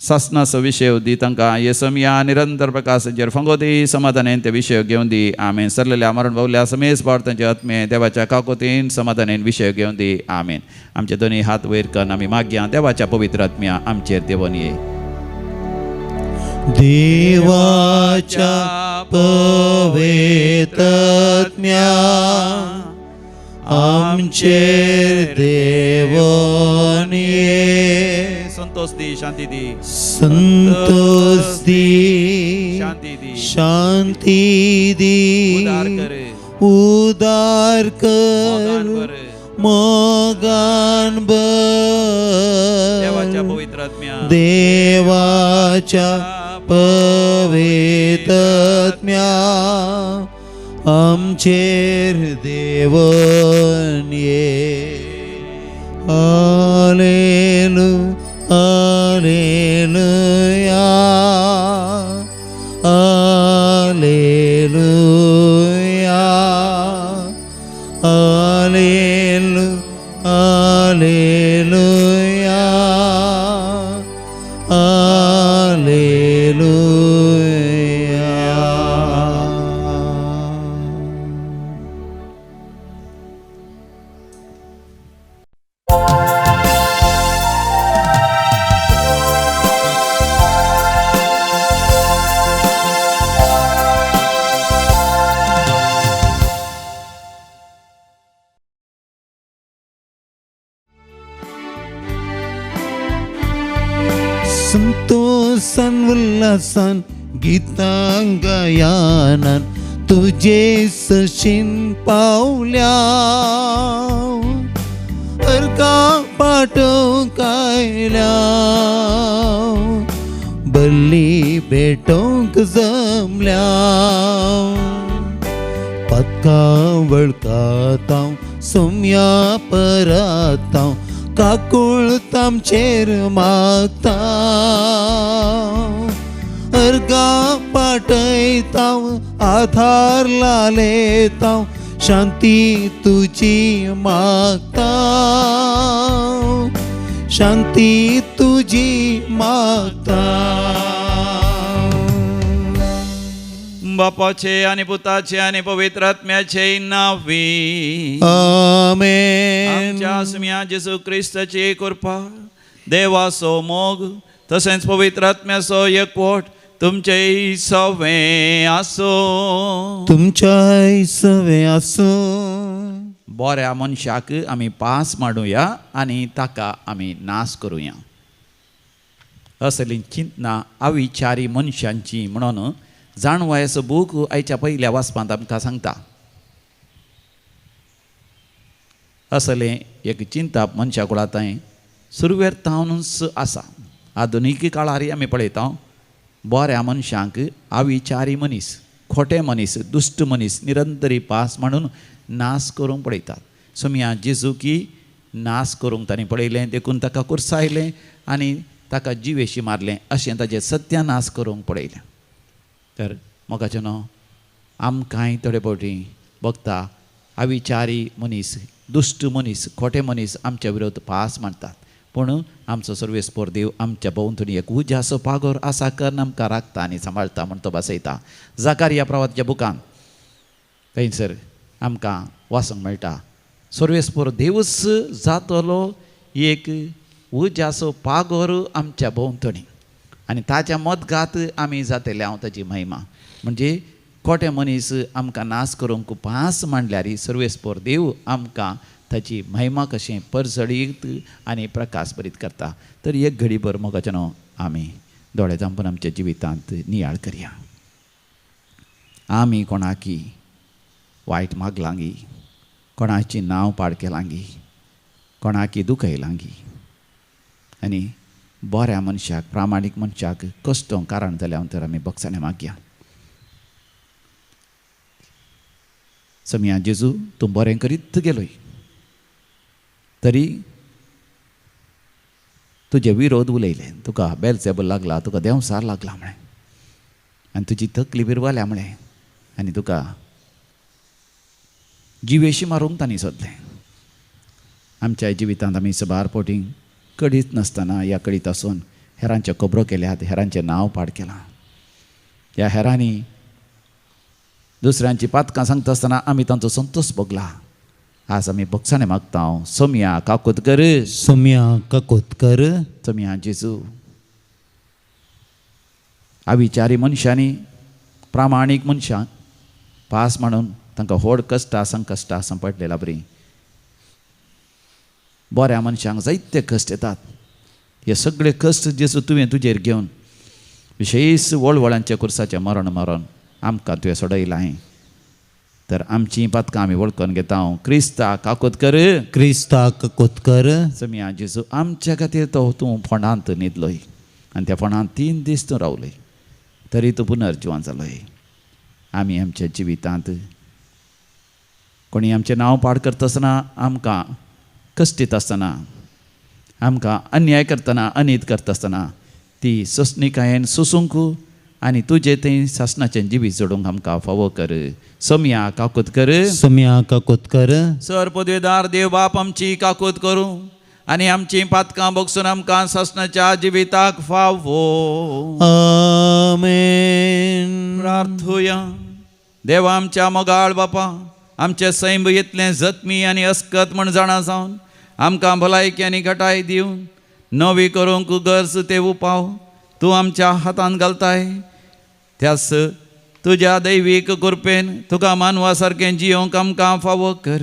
सासनाचो विशय दी तांकां येसमया निरंतर प्रकाशाचेर फंगो दी समाधानेन ते विशय घेवन दी आमेन. सरलेल्या मरण पावल्या समेस पावट तांचे आत्मे देवाच्या काकोतीन समाधानेन विशय घेवन दी आमेन. आमचे दोनी हात वयर करून आमी मागया देवाच्या पवित्र आत्म्या आमचेर देवोन ये. देवाच्या पवित्र आत्म्या आमचेर देवोन ये. संतोष दी शांती दी संतोष दी शांती दी शांती दी उदार कर उदार कर मोगान भर देवाच्या पवित्र आत्म्या देवाच्या पवित्र आत्म्या आमचेर देवोन ये. Hallelujah hallelujah hallelujah hallelujah hallelujah hallelujah. उल्हासान उल्हासान गितां गायनान तुजे सशीन पावल्या अर्का पाटोवंक आयल्या बल्ली भेटोवंक जमल्या पत्का वळखातांव सोम्या परातांव काकूळ तामचेर मागता अर्गा पाटयतांव आधार लालेतांव शांती तुजी मागता शांती तुजी मागता. बापाचे आनी पुताचे आनी पवित्र आत्म्याचे नांवी आमेन. आमच्या सुम्या जेजू क्रिस्ताची कृपा, देवाचो मोग तशेंच पवित्र आत्म्याचो एकवट तुमचेय सवें आसूं. तुमच्याय सवें आसूं. बऱ्या मनशाक आमी पास मांडुया आनी ताका आमी नाश करुया असली चिंतना अविचारी मनशांची म्हणून जाणवायचो बूक आयच्या पयल्या वाचपांत आमकां सांगता. असलें एक चिंताप मनशा कुळातांय सुरवेर तावनूच आसा. आधुनीक काळारय आमी पळयता बऱ्या मनशांक अविचारी मनीस, खोटे मनीस, दुश्ट मनीस निरंतरी पास म्हणून नाश करूंक पळयतात. सोमया जेजू की नाश करूंक तांणी पळयलें, देखून ताका कुर्सायलें आनी ताका जिवेशी मारलें, अशें ताजें सत्यानाश करूंक पळयलें. तर मोगाचें न्हू आमकांय थोडे फावटी भोगता अविचारी मनीस, दुश्ट मनीस, खोटे मनीस आमच्या विरोध पास मारतात. पूण आमचो सर्वेस्पोर देव आमच्या भोंवतणी एक उज्याचो पागोर आसा करून आमकां राखता आनी सांबाळटा म्हण तो बसयता. जाकारिया प्रवाच्या बुकान थंयसर आमकां वाचूंक मेळटा, सर्वेस्पोर देवूच जातलो एक उज्याचो पागोर आमच्या भोंवतणी आनी ताच्या मदगात आमी जातले हांव ताची महिमा. म्हणजे खोटे मनीस आमकां नाश करूंक पास मांडल्यार सर्वेस्पोर देव आमकां ताची महिमा कशें परजळीत आनी प्रकाश बरीत करता. तर एक घडीभर मोगाचें न्हू आमी दोळे धांपून आमच्या जिवितांत नियाळ करया. आमी कोणाकी वायट मागलांगी, कोणाची नांव पाड केलांगी, कोणाकी दुखयलांगी आनी बऱ्या मनशाक, प्रामाणीक मनशाक कश्ट कारण जाल्यार तर आमी बक्षाणे मागया. समया जेजू तूं बरें करीत गेलोय तरी तुजे विरोध उलयले, तुका बेलसेबल लागला, तुका देंवसार लागला म्हळें आनी तुजी तकली बिरवाल्या म्हळें आनी तुका जिवेशी मारूंक तांणी सोदलें. आमच्या जिवितांत आमी सबार पोटी कडीत नासतना ह्या कडीत आसून हेरांच्यो खबरो केल्यात, हेरांचें नांव पाड केलां. ह्या हेरांनी दुसऱ्यांची पातकां सांगता आसतना आमी तांचो संतोश भोगला. आज आमी बक्षाणे मागता, सोमया काकूत कर, सोमया काकूत कर. सोमया जेजू अविचारी मनशांनी प्रामाणीक मनशांक पास म्हणून तांकां व्हड कश्टां संकश्टां सांपडलेला बरी. बऱ्या मनशांक जायते कश्ट येतात. हे सगळे कश्ट जेजू तुवें तुजेर घेवन विशेश वळवळांच्या कुर्साचें मरण मरण आमकां तुवें सोडयलां. तर आमची पातकां आमी वळखून घेता. क्रिस्ता काकूत कर, क्रिस्ता काकूत कर. समिया जेजू आमच्या खातीर तो तूं फोंडांत न्हिदलोय आनी त्या फोंडांत 3 दीस तूं रावलोय तरी तूं पुनर्जिवन जालोय. आमी आमच्या जिवितांत कोणी आमचें नांव पाड करता आसतना, आमकां कश्टीत आसतना, आमकां अन्याय करतना, अनीत करता आसतना ती सोंसणीकायेन सोसूंक आनी तुजें थंय सासणाचें जिवीत जोडूंक आमकां फावो कर. सोमया काकूत कर, सोमया काकूत कर. सर पदवेदार देव बाप आमची काकूत करूं आनी आमची पातकां भोगसून आमकां सासणाच्या जिविताक फावो. आमेन. प्रार्थुया. देवा आमच्या मोगाळ बापा, आमचें सैम इतलें जखमी आनी अस्कत म्हण जाणा जावन आमकां भलायकी आनी घटाय दिवन नवी करूंक गरज ते उपाव तूं आमच्या हातांत घालताय. त्यास तुज्या दैवीक कृपेन तुका मानवा सारकें जियोंक आमकां फावो कर.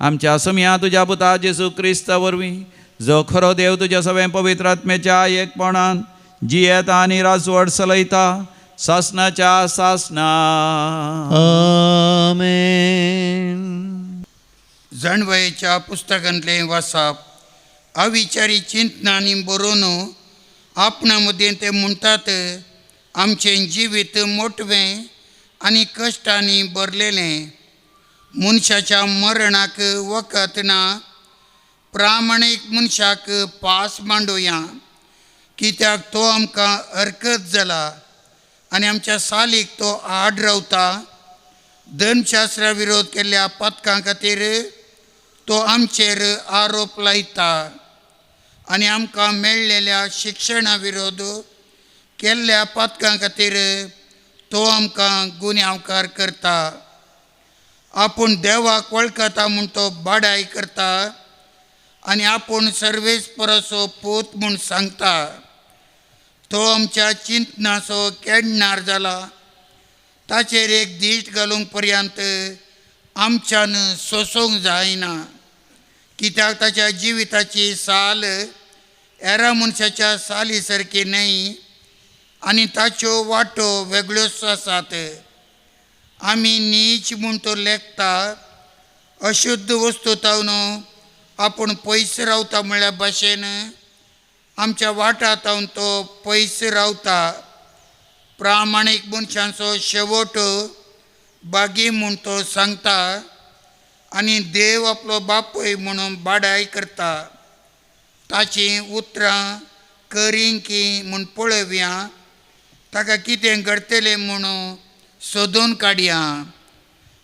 आमच्या समिया तुज्या पुता जेजू क्रिस्ता वरवीं जो खरो देव तुज्या सगळ्या पवित्र आत्म्याच्या एकपणान जियेता आनी राजवट चलयता सासनाच्या सासना. आमेन. जाणवयेच्या पुस्तकांतलें वासाप. अविचारी चिंतनांनी बरोवन आपणा मदीं ते म्हणटात, आमचें जिवीत मोटवें आनी कश्टांनी भरलेलें. मनशाच्या मरणाक वखद ना. प्रामाणीक मनशाक पास मांडुया, कित्याक तो आमकां हरकत जाला आनी आमच्या सालीक तो आड रावता. धर्मशास्त्रा विरोध केल्ल्या पथकां खातीर तो आमचेर आरोप लायता आनी आमकां मेळ्ळेल्या शिक्षणा विरोध केल्ल्या पथकां खातीर तो आमकां गुन्यांवकार करता. आपूण देवाक वळखता म्हूण तो बाडाय करता आनी आपूण सर्वेस्पराचो पूत म्हूण सांगता. तो आमच्या चिंतनाचो केडणार जाला. ताचेर एक दिश्ट घालूंक पर्यंत आमच्यान सोसूंक जायना, कित्याक ताच्या जिविताची साल हेरा मनशाच्या साली सारकी न्हय आनी ताच्यो वाटो वेगळ्योच आसात. आमी नीच म्हूण तो लेखता. अशुद्ध वस्तू तावन आपूण पयस रावता म्हळ्या भाशेन आमच्या वाटा तावन तो पयस रावता. प्रामाणीक मनशांचो शेवट बागी म्हूण तो सांगता आनी देव आपलो बापूय म्हणून बाडाय करता. ताचीं उतरां करीं की म्हूण पळोवया, ताका कितें घडटलें म्हणून सोदून काडया.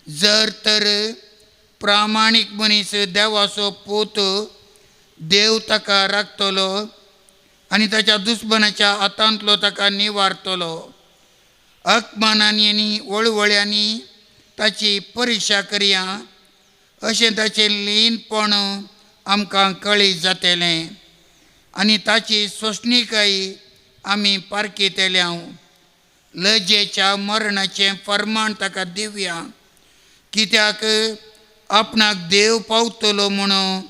जर तर प्रामाणीक मनीस देवाचो पूत, देव ताका राखतलो आनी ताच्या दुस्मनाच्या हातांतलो ताका निवारतलो. अपमानांनी आनी वळवळ्यांनी ताची परिक्षा करया, अशें ताचें लीनपण आमकां कळीत जातलें आनी ताची सोंसणीकाय आमी पारखितले. लजेच्या मरणाचें फर्माण ताका दिवया, कित्याक आपणाक देव पावतलो म्हणून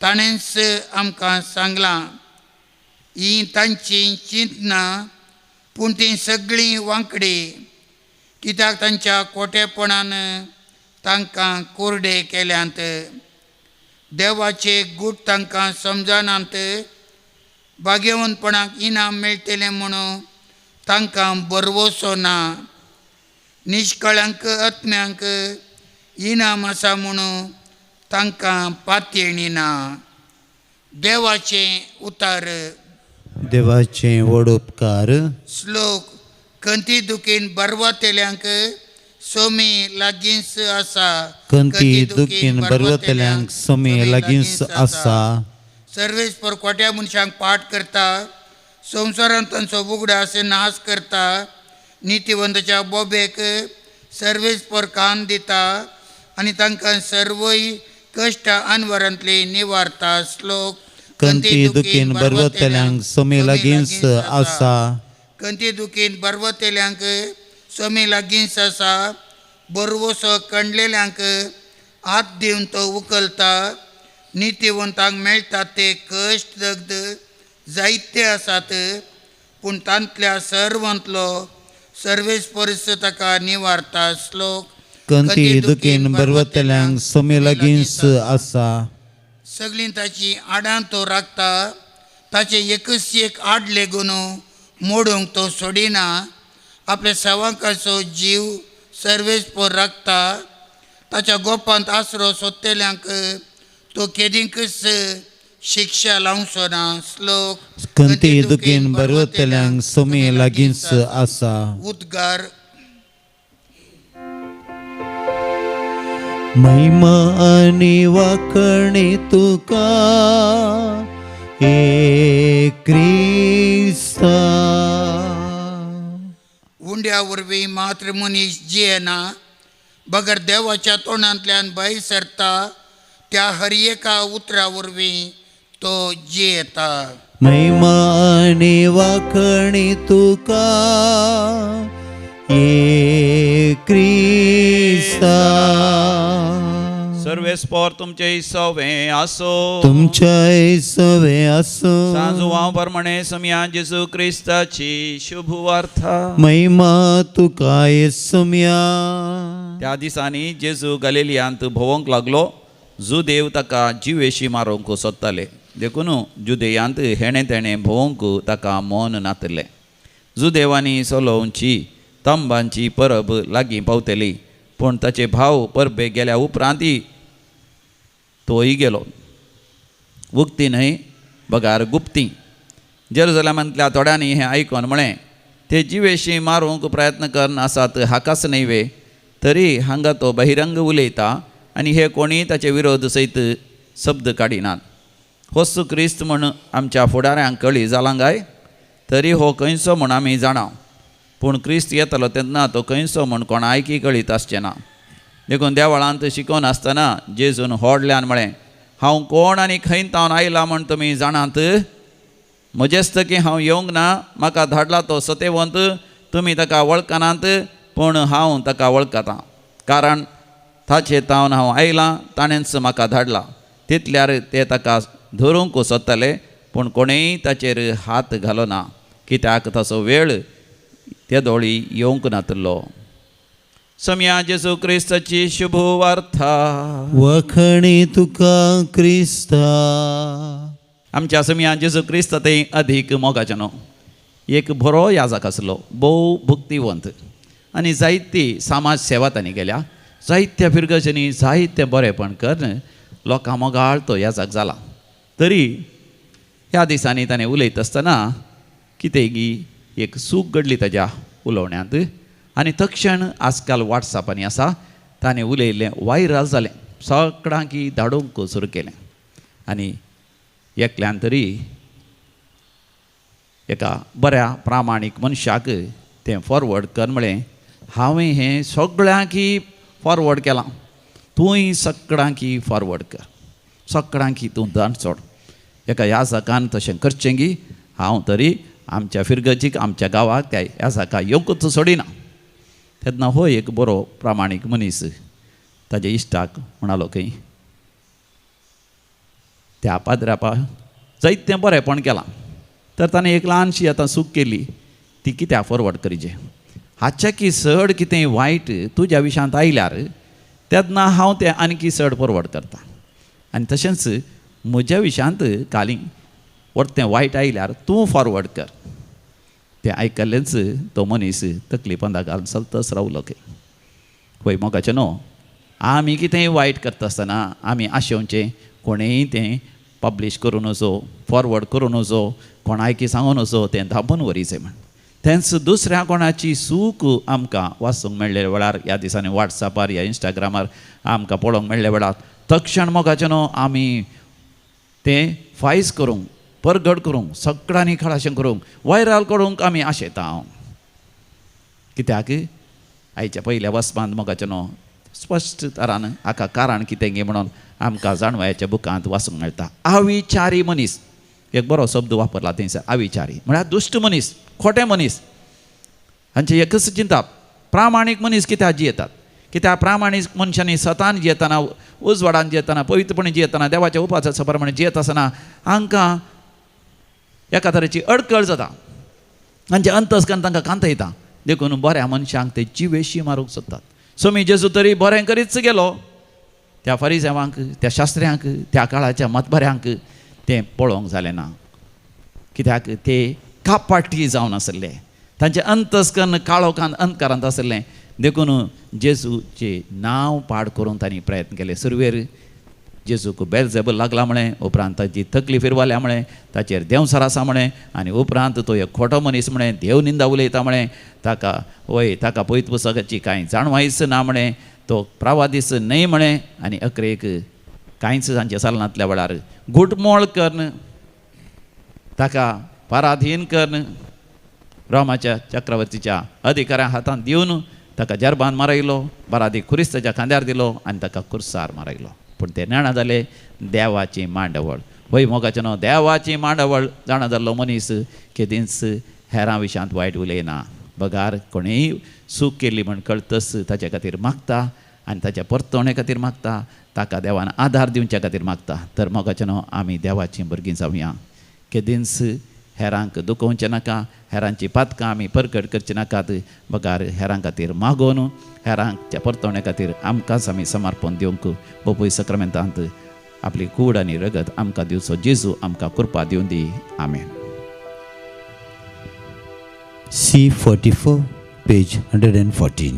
ताणेंच आमकां सांगलां. हीं तांचीं चिंतनां, पूण तीं सगळीं वांकडी, कित्याक तांच्या कोटेपणान तांकां कुरडे केल्यात. देवाचे गूट तांकां समजनात. भाग्यवंतपणाक इनाम मेळटलें म्हणून तांकां बरवसो ना. निश्कळांक आत्म्यांक इनाम आसा म्हणून तांकां पातयेणी ना. देवाचें उतार. देवाचें व्हड उपकार. श्लोक. कंती दुखीन बरवतल्यांक सोमी लागींच आसा. कंती दुखीन बरवतल्यांक सोमी लागींच आसा. सर्वेस्पर कोट्या मनशांक पाठ करता. संवसारांत तांचो उगडास नाश करता. नितिवंताच्या बोबेक सर्वेस्पर कान दिता आनी तांकां सर्वय कश्ट अनवरांतली निवारता. श्लोक. कंती दुखीन बरवतल्यांक सोमी लागींच आसा. कंती दुखीन बरवतल्यांक सोमी लागींच आसा. बरवसो कणलेल्यांक हात दिवन तो उखलता. नितिवंतांक मेळटा ते कश्ट दग्ध जायते आसात, पूण तांतल्या सर्वांतलो सर्वेस्पर ताका निवारता. श्लोक. कंती दुखीन बरवतल्यांक सोमी लागींच आसा. सगळीं ताची आडां तो राखता. ताचें एकच एक आड लेगून मोडूंक तो सोडिना. आपल्या सेवकाचो जीव सर्वेस्पर राखता. ताच्या गोपांत आसरो सोदतल्यांक तो केदींकच शिक्षा लावचो ना. श्लोक. कंती दुखीन बरवतल्यांक सोमी लागींच आसा. उद्गार. महिमा आनी वाखणी तुका ए क्रिस्ता. उंड्या वरवीं मात्र मनीस जियेना, बगर देवाच्या तोंडांतल्यान भायर सरता त्या हर एका उतरा वरवीं तो जियेता. महिमा आनी वाखणी तुका ए क्रिस्ता. वेस्पोर तुमचे सवे आसो तुमच्याय सवे आसो सांजुवां प्रमाणे समिया जेजू क्रिस्ताची शुभ वार्ता. महिमा तुका येसुम्या. त्या दिसांनी जेजू गलिलियांत भोंवंक लागलो. जुदेव ताका जिवेशी मारूंक सोदताले, देखून जुदेयांत हेणें तेणें भोंवंक ताका मन नातलें. जुदेवांनी सोलोवची तंबांची परब लागीं पावतली, पूण ताचे भाव परबेक गेल्या उपरांतय तोय गेलो. उक्ती न्हय बगार गुप्ती. जेरुजलेमांतल्या थोड्यांनी हें आयकून म्हळें, ते जिवेशी मारूंक प्रयत्न करून आसात हाकाच न्हय वे? तरी हांगा तो बहिरंग उलयता आनी हे कोणीय ताचे विरोध सयत शब्द काडिनात. होच क्रिस्त म्हूण आमच्या फुडाऱ्यांक कळी जालां काय? तरी हो खंयचो म्हूण आमी जाणा, पूण क्रिस्त येतलो तेन्ना तो खंयचो म्हूण कोणायकी कळीत आसचें ना. देखून देवळांत शिकोवन आसतना जेजून व्हडल्यान म्हळें, हांव कोण आनी खंय तावन आयला म्हूण तुमी जाणात? म्हजेस्तकी हांव येवंक ना, म्हाका धाडला तो सतेवंत. तुमी ताका वळखनात, पूण हांव ताका वळखतां, कारण ताचे तावन हांव आयलां, ताणेंच म्हाका धाडला. तितल्यार ते ताका धरूंक सोदताले, पूण कोणेय ताचेर हात घालो ना, कित्याक ताचो वेळ ते दोळी येवंक नातलो. सम्या जेजू क्रिस्ताची शुभ वार्ता. वखणी तुका क्रिस्ता. आमच्या सम्या जेजू क्रिस्त ते अधीक मोगाचें न्हू. एक बरो याजक आसलो, भोव भक्तिवंत आनी जायती समाज सेवा तांणी केल्या. जायत्या फिरगजांनी जायतें बरेंपण करून लोकां मोगाळ तो याजक जाला. तरी ह्या दिसांनी ताणें उलयता आसतना कितें एक चूक घडली ताज्या उलोवण्यांत आनी तक्षण आजकाल वॉट्सॅपांनी आसा ताणें उलयल्लें वायरल जालें, सगळ्यांकी धाडूंक सुरू केलें. आनी एकल्यान तरी एका बऱ्या प्रामाणीक मनशाक तें फॉरवर्ड कर म्हळें, हांवें हें सगळ्यांकी फॉरवर्ड केलां, तूंय सगळ्यांकी फॉरवर्ड कर, सगळ्यांकी तूं दान सोड. एका ह्या जाकान तशें करचें गी हांव तरी आमच्या फिरगजीक आमच्या गांवाक त्या ह्या जाका येवंकूच सोडिना. तेन्ना हो एक बरो प्रामाणीक मनीस ताज्या इश्टाक म्हणालो खंय त्या पाद्रापा जायतें बरेंपण केलां, तर ताणें एक ल्हानशी आतां चूक केली, ती कित्याक फॉरवर्ड करीजे? हाच्याकी चड कितें वायट तुज्या विशांत आयल्यार तेन्ना हांव तें आनीकी चड फॉरवर्ड करता, आनी तशेंच म्हज्या विशांत काली वरतें वायट आयल्यार तूं फॉरवर्ड कर. तें आयकल्लेंच तो मनीस तकली पंदा घालून चलतच रावलो खंय. पळय मोगाचें न्हू, आमी कितेंय वायट करता आसतना आमी आशेवचें कोणेंय तें पब्लीश करूं नजो, फॉरवर्ड करूं नजो, कोणायकी सांगू नजो, तें धांपून व्हरीचें म्हण. तेंच दुसऱ्या कोणाची चूक आमकां वाचूंक मेळ्ळे वेळार ह्या दिसांनी वॉट्सॅपार ह्या इंस्टाग्रामार आमकां पळोवंक मेळ्ळे वेळार तक्षण मोगाचें न्हू आमी तें फायज करूंक, परगट करूंक, सगळ्यांनी खळाशें करूंक, वायरल करूंक आमी आशेता. हांव कित्याक आयच्या पयल्या वसपांत मोगाचें न्हू स्पश्ट तरान हाका कारण कितें गे म्हणून आमकां जाणवायाच्या बुकांत वाचूंक मेळटा. अविचारी मनीस, एक बरो शब्द वापरला थंयसर, अविचारी म्हळ्यार दुश्ट मनीस, खोटे मनीस. हांचें एकच चिंताप, प्रामाणीक मनीस कित्याक जियेतात? कित्याक प्रामाणीक मनशांनी सतान जियेतना, उजवाडान जियेतना, पवित्रपणे जियेतना, देवाच्या उपासाच्या प्रमाणे जियेत आसतना हांकां एका तरेची अडकळ जाता, हांचें अंतस्करण तांकां कांतयता. देखून बऱ्या मनशांक ते जिवेशी मारूंक सोदतात. स्वामी जेजू तरी बरें करीच गेलो, त्या फारिजेवांक, त्या शास्त्र्यांक, त्या काळाच्या मतबऱ्यांक तें पळोवंक जालें ना, कित्याक ते कापाटी जावन आसले, तांचें अंतस्करण काळोखान अंधकारांत आसलें. देखून जेजूचें नांव पाड करूंक तांणी प्रयत्न केले. सुरवेर जेजूक बेलजेबल लागला म्हळें, उपरांत ताची तकली फिरवाल्या म्हळें, ताचेर देंवसार आसा म्हळें, आनी उपरांत तो एक खोटो मनीस म्हळें, देव निंदा उलयता म्हळें, ताका वय ताका पयत पुस्तकाची कांय जाणवायच ना म्हळें, तो प्रावादीस न्हय म्हळें, आनी अकरेक कांयच तांचे सालनांतल्या वेळार घुटमोळ करून ताका पराधीन करून रोमाच्या चक्रवर्तीच्या अधिकाऱ्या हातांत दिवन ताका जरबान मारयलो, बारादी खुरीस ताच्या खांद्यार दिलो आनी ताका कुर्सार मारयलो. पूण ते जाणा जाले देवाची मांडवळ. वय मोगाचें न्हू, देवाची मांडवळ जाणा जाल्लो मनीस केदींच हेरां विशयांत वायट उलयना, बगार कोणेंय चूक केली म्हण कळतच ताचे खातीर मागता आनी ताच्या परतवणे खातीर मागता, ताका देवान आदार दिवच्या खातीर मागता। तर मोगाचें न्हू आमी देवाचीं भुरगीं जावया, केदींच हेरांक दुखोवचें नाका, हेरांची पातकां आमी परगट करचीं नाकात, बगार हेरां खातीर मागोवन हेरांच्या परतवणे खातीर आमकांच आमी समर्पण दिवंक बापूय सक्रमेंतांत आपली कूड आनी रगत आमकां दिवचो जेजू आमकां कृपा दिवन दी। आमेन। C44, page 114.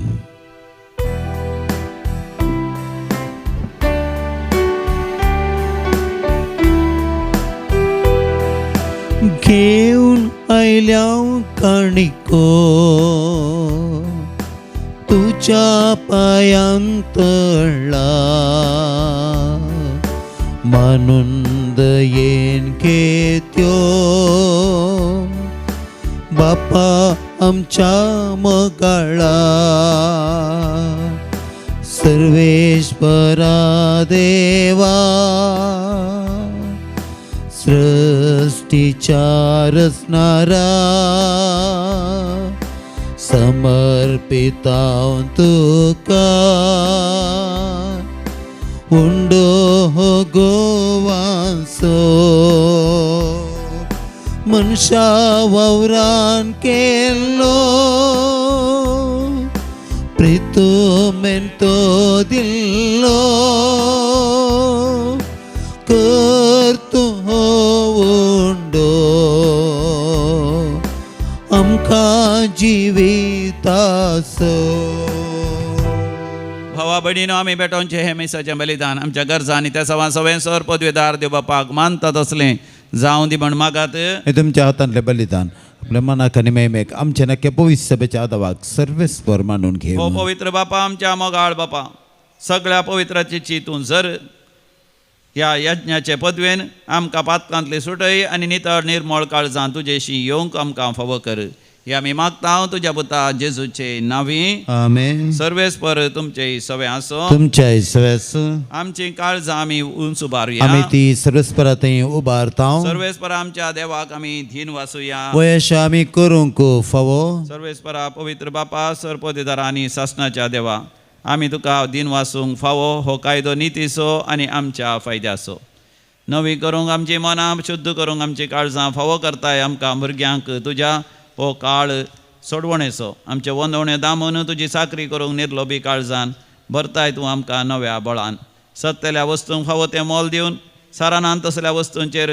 घेवन आयल्या काणिको तुज्या पांयां तळा, मानून दयेन घेत्यो बापा आमच्या मोगाळा। सर्वेश्वरा देवा सृष्टीच्या रचणारा, समर्पितां तुका उंडो हो गोवांसो। मनशा वावरान केल्लो प्रितुमेन तो दिल्लो, करतूं हो उंडो आमकां जिविताचो। भावा भयणीनो आमी भेटोवचें हें मिसाचें बलिदान आमच्या गरजा आनी त्या सवां सवें सर पदवेदार देव बापाक मानता तसलें जावं दी म्हण मागात। हें तुमच्या हातांतलें बलिदान आपल्या मनाक आनी मेमेक आमच्या नक्या पवित्र सभेच्या आदावाक सर्वेस्पर मानून घेवं। हो पवित्र बापा आमच्या मोगाळ बापा, सगळ्या पवित्राची चिंतून जर ह्या यज्ञाचे पदवेन आमकां पातकांतली सुटय आनी नितळ निर्मळ काळजां तुजेशी येवंक आमकां फावो कर, हे आमी मागता तुज्या पुता जेजूचे नांवी। आमेन। सर्वेस्पर तुमचे सवे आसो, तुमच्याय सवे आसूं। आमची काळजां आमी उंच उबारुया, आमी ती सर्वेस्परा थंय उबारता। सर्वेस्पर आमच्या देवाक आमी धीन वासुया, वयश आमी करूंक फावो। सर्वेस्परा पवित्र बापा सरपदेदार आनी सासणाच्या देवा, आमी तुका दीन वासूंक फावो हो कायदो नितीचो आनी आमच्या फायद्याचो। नवी करूंक आमची मनां, शुद्ध करूंक आमची काळजां फावो करताय आमकां भुरग्यांक तुज्या हो काळ सोडवणेचो। आमचे वंदवणे दामून तुजी चाकरी करूंक निर्लोबी काळजान भरताय तूं आमकां नव्या बळान। सत्तेल्या वस्तूंक फावो तें मोल दिवन सारानान तसल्या वस्तूंचेर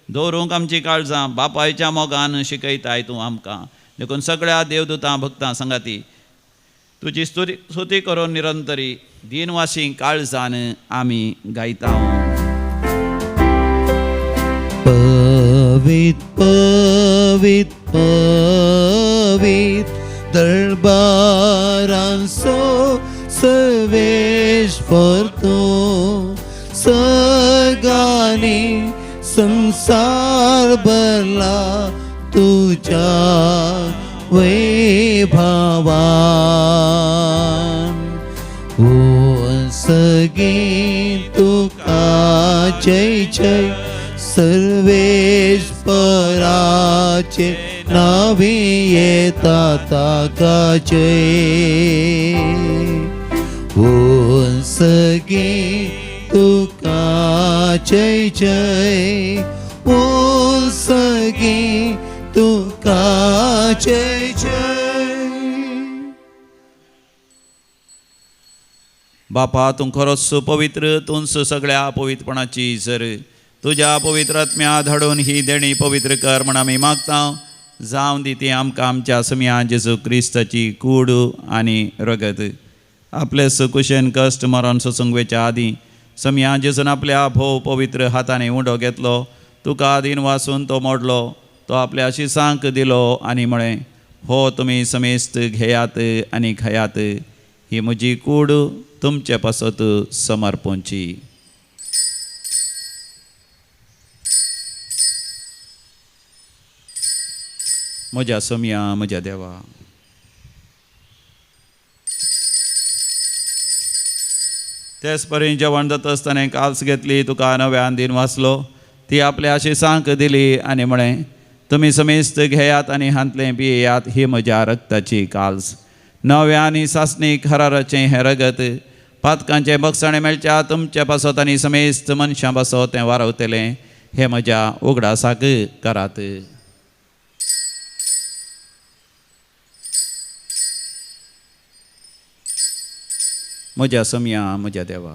दवरूंक आमची काळजां बापायच्या मोगान शिकयताय तूं आमकां। देखून सगळ्या देवदूतां भक्तां सांगाती तुजी स्तुती करून निरंतरी दिनवासी काळजान आमी गायता। पवित पवित पवित दरबारांसो सर्वेश्वर तूं, सगानी संसार भरला तुझ्या वैभवान। सगी तुका जय जय सर्वेश्वराचे नावी येता ताका जय। सगी तुका जय जय, सगी तुका जय जय। बापा तूं खरोच पवित्र, तूंच सगळ्या पवित्रपणाची जर तुज्या पवित्र आत्म्या धाडून ही देणी पवित्र कर म्हण आमी मागता। जावं दी ती आमकां आमच्या समिया जेजू क्रिस्ताची कूड आनी रगत। आपले सुकुशेन कश्ट मरण सोसूंक वेच्या आदीं समिया जेजून आपल्या भोव पवित्र हातांनी उंडो घेतलो, तुका दीन वासून तो मोडलो, तो आपल्या शिसांक दिलो आनी म्हळें, हो तुमी समेस्त घेयात आनी खायात, ही म्हजी कूड तुमचे पासत समर्पणची। म्हज्या सोम्या म्हज्या देवा, तेच परी जेवण जाता आसतना काल्स घेतली, तुका नव्यान दीन वाचलो, ती आपल्या शिसांक दिली आनी म्हळें, तुमी समेस्त घेयात आनी हांतलें पियेयात, ही म्हज्या रक्ताची काल्स, नव्या आनी सासणीक हराराचें हें रगत पातकांचें बक्षाणें मेळच्या तुमचे पासत आनी समेस्त मनशां पासत तें वारवतलें हें म्हज्या उगडासाक करात. म्हज्या समया म्हज्या देवा,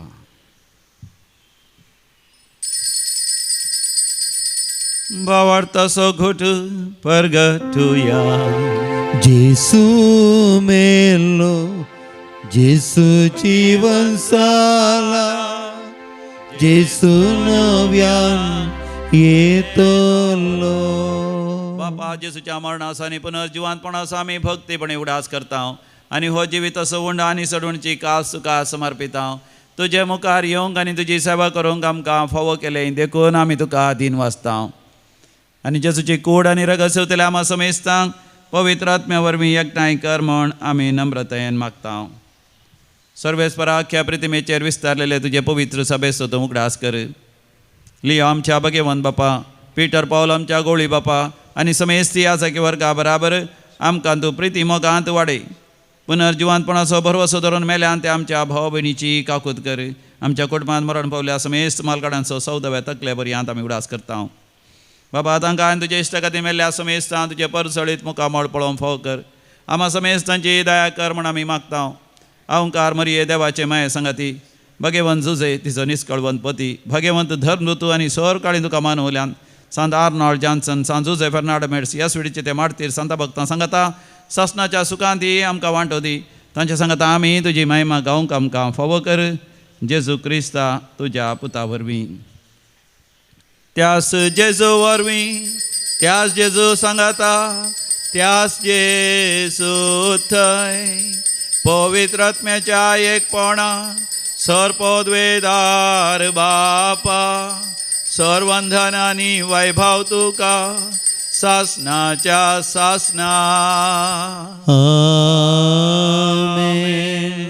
भावार्थाचो घोट परगटुया. जेसू मेलो, जेसू जीवन साला, जेसू नव्यान येतलो. बापा, जेसूच्या मरणाचो आनी पुनर्जिवांतपणाचो आमी भक्तीपणे उडास करता आनी हो जिवीत असो उंड आनी सडवणची कास तुका समर्पिता. तुजे मुखार येवंक आनी तुजी सेवा करूंक आमकां फावो केलें देखून आमी तुका दीन वाचता. आनी जेसूची कूड आनी रगत सेवतल्या आमा समेस्तांक पवित्र आत्म्या वरवीं एकठांय कर म्हूण आमी नम्रतायेन मागता. सर्वेस्परा, अख्ख्या प्रतिमेचेर विस्तारलेले तुजे पवित्र सभेचो तूं उगडास कर. लियो आमच्या भगेवंत बापा, पीटर पावल आमच्या गोळी बापा आनी समेस्ती आजाकी वर्गा बराबर आमकां तूं प्रिती मोगांत वाडय. पुनर्जिवांतपणाचो भरवसो धरून मेल्यान ते आमच्या भाव भयणीची काकूत कर. आमच्या कुटुंबांत मरण पावल्या समेस्त मालकाडांचो सौदव्या तकले बरयांत आमी उडास करता. बाबा, तांकां आनी तुजे इश्टा खातीर मेल्ल्या समेस्तां तुजे परसळीत मुखामळ पळोवंक फावो कर. आमा समेस्तांची दया कर म्हूण आमी मागता. अहंकार मरिये देवाचे माये संगाती, भगेवंत जुजे तिचो निस्कळवंत पती, भगेवंत धर्मदूत आनी सर काळी तुका मानवल्यान सांत आर्नॉल्ड जॉन्सन, सांत जुजे फेर्नांड मेड्स ह्या स्विडीचे ते मार्तीर सांता भक्तां सांगता सासनाच्या सुखांत आमकां वांटो दी. तांच्या सांगता आमी तुजी महिमा गावंक आमकां फावो कर. जेजू क्रिस्ता तुज्या पुता वरवीं. त्यास जेजू वरवीं, त्यास जेजू सांगाता, त्यास जेजू थंय पवित्र आत्म्याच्या एकपणा सर्पद्वेदार बापा सर्वंधन आनी वैभव तुका सासनाच्या सासना. आमेन.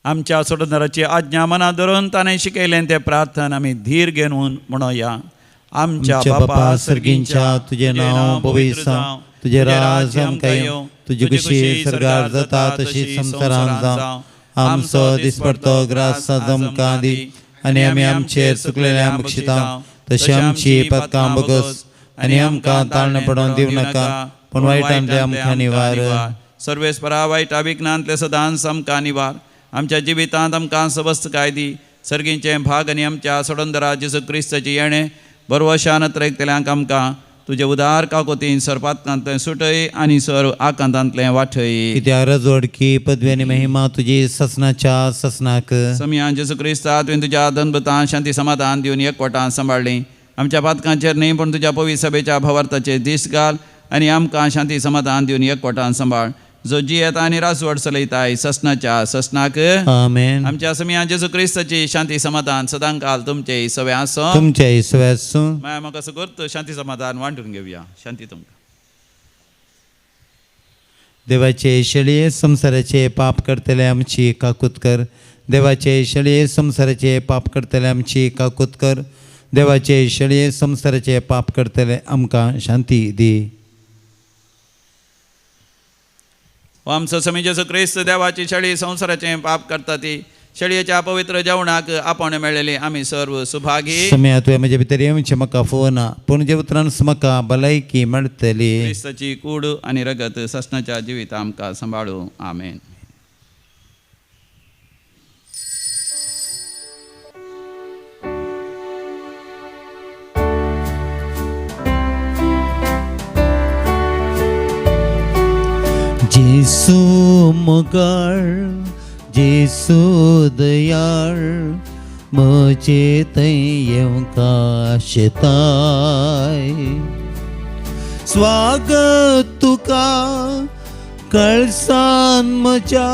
आमच्या सोडणाराची आज्ञा मनात धरून ताणें शिकयलें तें प्रार्थना आमी धीर घेवन म्हणोया. आमच्या बापा सर्गींच्या, तुजें नांव पवित्र जावं, तुजें राज आमकां येवं, तुजी खुशी सर्गार जाता तशी संवसारांत जावं. आमचो दिसपडतो ग्रास आमकां दी आनी आमी आमचेर चुकलेल्या बक्षिता तशी आमची पातकां बगस आनी आमकां ताळणें पडोवन दिवं नाका, पूण वायटांतले आमकां निवार. सर्वेस्परा, वायटा विघ्नांतले सदांच आमकां निवार. आमच्या जिवितांत आमकां सवस्तकाय दी. सर्गींचें भाग आनी आमच्या सोडंदरा जेजू क्रिस्ताचें येणें बरवशान त्रेकतल्यांक आमकां तुजे उदार काकोतीन सर्पातकांतलें सुटय आनी सर्व आकांतांतलें वाठय. कित्याक रजवडकी पदवी आनी महिमा तुजी ससनाच्या ससनाक. समयान जेजू क्रिस्ता तुवें तुज्या दनभुतान शांती समाधान दिवन एकवटान सांबाळ्ळी. आमच्या पातकांचेर न्ही पूण तुज्या पवित्र सभेच्या भावार्थाचेर दीस घाल आनी आमकां शांती समाधान दिवन एकवटान सांबाळ. जो जियेता आनी राजवट चलयताय ससनाच्या ससनाक. आमेन. आमच्या समयान जेजू क्रिस्ताची शांती समाधान सदांकाल तुमचे सवे आसूं. तुमचे सवे आसूं. माया म्हाका सुगूर शांती समाधान वांटून घेवया. शांती तुमकां. देवाचे शेळये संवसाराचे पाप करतले आमची काकूत कर. देवाचे शेळये संवसाराचे पाप करतले आमची काकूत कर. देवाचे शेळये संवसाराचे पाप करतले आमकां शांती दी. आमचो समी जेजू क्रिस्त देवाची शेळी संवसाराचें पाप करता ती शेळयेच्या पवित्र जेवणाक आपण मेळ्ळेली आमी सर्व सुभागी. समया तुवें म्हजे भितर येवचें म्हाका फोना, पूण जे उतरान म्हाका भलायकी मेळटली. क्रिस्ताची कूड आनी रगत ससनाच्या जिवीत आमकां सांबाळू. आमेन. जेसू मोगाळ, जेसू दयाळ, म्हजे थंय येवंक आशेताय. स्वागत तुका कळसान म्हज्या,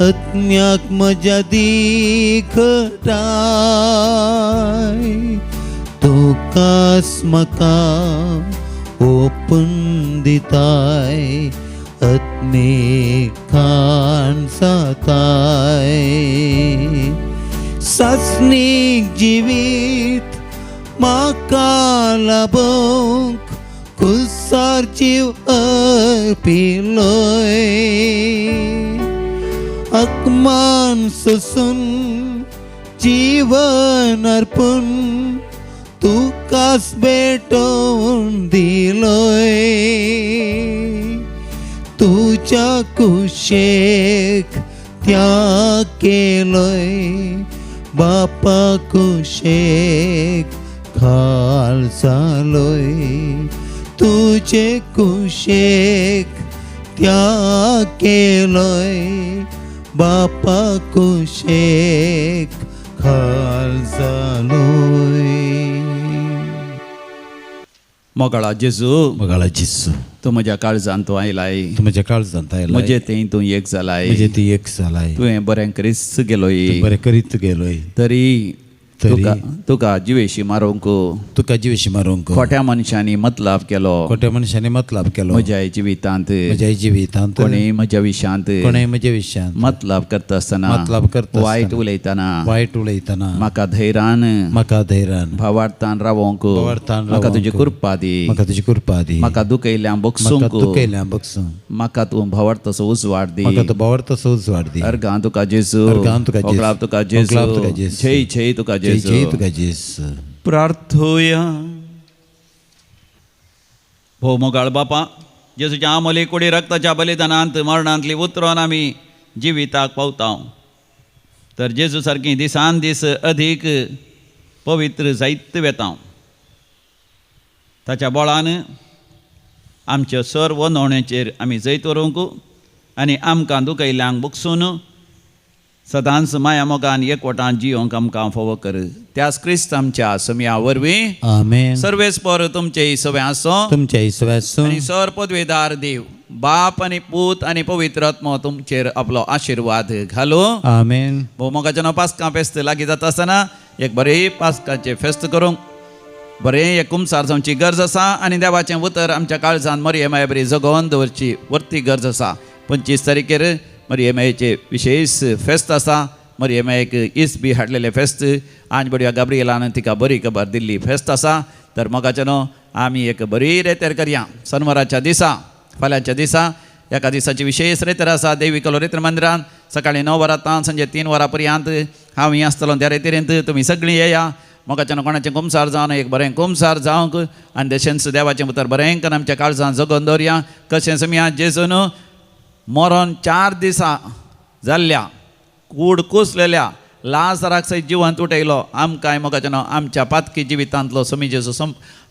अज्ञाक म्हज्या दिखताय. तुकाच म्हाका ओपून दिताय, आत्मीक खाण जाताय. सासणीक जिवीत म्हाका लाभोवंक कुसार जीव अर्पिलोय अपमान सोसून जीवन अर्पून तुकाच भेटोवन दिलोय तुज्या कुशेक त्याग केलोय बापा कुशेक खाल जालोय तुजे कुशेक त्याग केलोय बापा कुशेक खाल जालोय. मोगाळा जेजू, मोगाळा जेजू, तूं म्हज्या काळजान तूं आयलाय, तूं म्हज्या काळजांत आयलाय, म्हजे थंय तूं एक जालाय, म्हजे ती एक जालाय, तुवें बरें करीत गेलोय, बरें करीत गेलोय, तरी तरी तुका जिवेशी मारूंक, तुका जिवेशी मारूंक खोट्या मनशांनी मतलाब केलो, खोट्या मनशांनी मतलाब केलो, म्हज्या जिवितांत, म्हज्या जिवितांत, कोणेय म्हज्या विशांत, कोणेय म्हज्या विशयांत मतलाब करता आसतना, मतलाब करता आसतना, वायट उलयतना, वायट उलयतना, म्हाका धैर्यान, म्हाका धैर्यान भावार्थान रावोंक, भावार्थान म्हाका तुजी रावोंक, कृपा दी, म्हाका तुजी कृपा दी, म्हाका दुखयल्या म्हाका बगसूंक, दुखयल्या बगसूं, म्हाका तूं भावार्थाचो उजवाड दी, म्हाका तूं भावार्थाचो उजवाड दी. अर्गां तुका जेजू, अर्गां तुका जेजू, होगळाप तुका जेजू, होगळाप तुका जेजू, जय जय तुका जय जेजू. जय तुका जेजू. प्रार्थोया. भोव मोगाळ बापा, जेजूच्या आमोली कुडी रक्ताच्या बलिदानांत मरणांतली उतरोन आमी जिविताक पावता, तर जेजू सारकी दिसान दीस अधीक पवित्र जायत वेता. ताच्या बळान आमच्यो सर्व नवण्याचेर आमी जैत व्हरूंक आनी आमकां दुखयल्ल्यांक बगसून सदांच माया मोगान एकवटान जियोंक आमकां फावो कर. त्याच क्रिस्त आमच्या समया वरवीं. आमेन. सर्वेस्पर तुमचे सवे आसो, तुमच्या इसव्या आसूं, आनी सर पदवेदार देव बाप आनी पूत आनी पवित्र आत्मो तुमचेर आपलो आशिर्वाद घालू. आमेन. भोवमोगाच्या पास्कां फेस्त लागीं जाता आसतना एक बरें पास्काचें फेस्त करूंक बरें एक कुमसार जावची गरज आसा आनी देवाचें उतर आमच्या काळजान मरये माये बरी जगोवन दवरची वर्ती गरज आसा. 25 तारखेर मरये मायेचें विशेश फेस्त आसा. मरये मायेक इस बी हाडलेलें फेस्त, आनी बडया गाब्रियलान तिका बरी खबर दिल्ली फेस्त आसा. तर मोगाच्या न्हू आमी एक बरी रेतेर करया. सनवाराच्या दिसा, फाल्यांच्या दिसा एका दिसाची विशेष रेतेर आसा देवी कलो रेतर मंदिरान. सकाळीं 9 वरां तावन संजे 3 वरां पर्यंत हांव ही आसतलो त्या रेतेरेंत. तुमी सगळीं येया. मोगाच्यान कोणाचें कुमसार जावन एक बरें कुमसार जावंक आनी तशेंच देवाचें उतर बरें करून आमच्या काळजान जगोवन दवरया. कशें समया जेजून मरोन 4 दिसां जाल्ल्या कूड कुसलेल्या लाजराक सयत जिवंत उठयलो. आमकांय मोगाच्यान आमच्या पातकी जिवितांतलो समी जेजू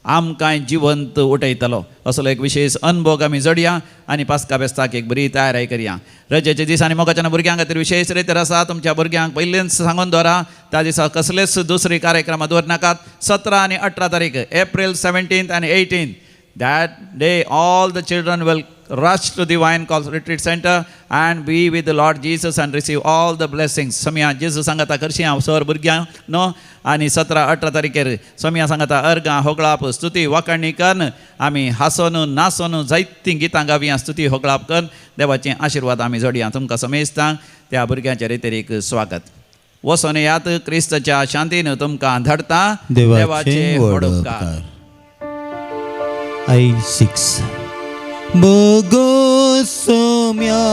आमकांय जिवंत उठयतलो. असलो एक विशेष अनभोग आमी जडया आनी पास्का फेस्ताक एक बरी तयारी करया. रजेच्या दिसांनी मोगाच्यान भुरग्यां खातीर विशेष रेतर आसा. तुमच्या भुरग्यांक पयलींच सांगून दवरा, त्या दिसा कसलेच दुसरी कार्यक्रमां दवरनाकात. 17 आनी 18 तारीख, एप्रील 17 आनी 18, that day all the children will rush to Divine Calls Retreat Center and be with the Lord Jesus and receive all the blessings. Samya जेजू सांगता करशी हांव सर भुरग्यांक न्हू. आनी 17-18 तारखेर सम्या सांगता अर्गां होगळाप स्तुती वाखाणी करून आमी हांसोन नासोन जायतीं गितां गावया, स्तुती होगळाप करून देवाचे आशिर्वाद आमी जोडया. तुमकां समेस्तांक त्या भुरग्यांच्या रेतेरीक स्वागत. वसोन यात क्रिस्ताच्या शांतीन तुमकां धाडता. देवाचे व्हड उपकार. आई 6. बगो सोम्या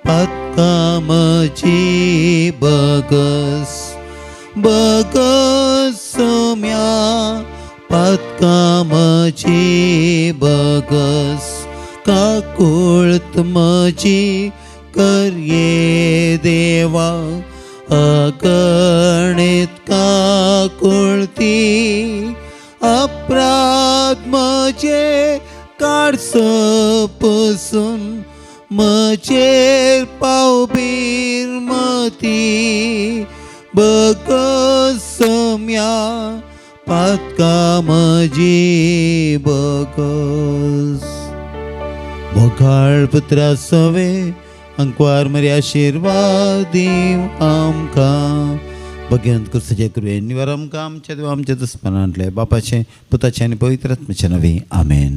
पातका म्हजी बगस, बगो सोम्या पातका म्हजी बगस, काकुळत म्हजी करये देवा, अगणित काकुळती अपराध म्हजे काडसो पसून म्हजेर पावबीर मती, बगसम्या पातका म्हजी बगस. मोगाळ पुत्रा सवे अंकवार मरी आशिर्वाद दीव आमकां. भगवंत क्रिस्ताचे कृपेन निवार आमकां आमच्या देवा आमच्या दुस्मानांतले बापाचें पुताचें आनी पवित्र आत्म्याचें नांवान. आमेन.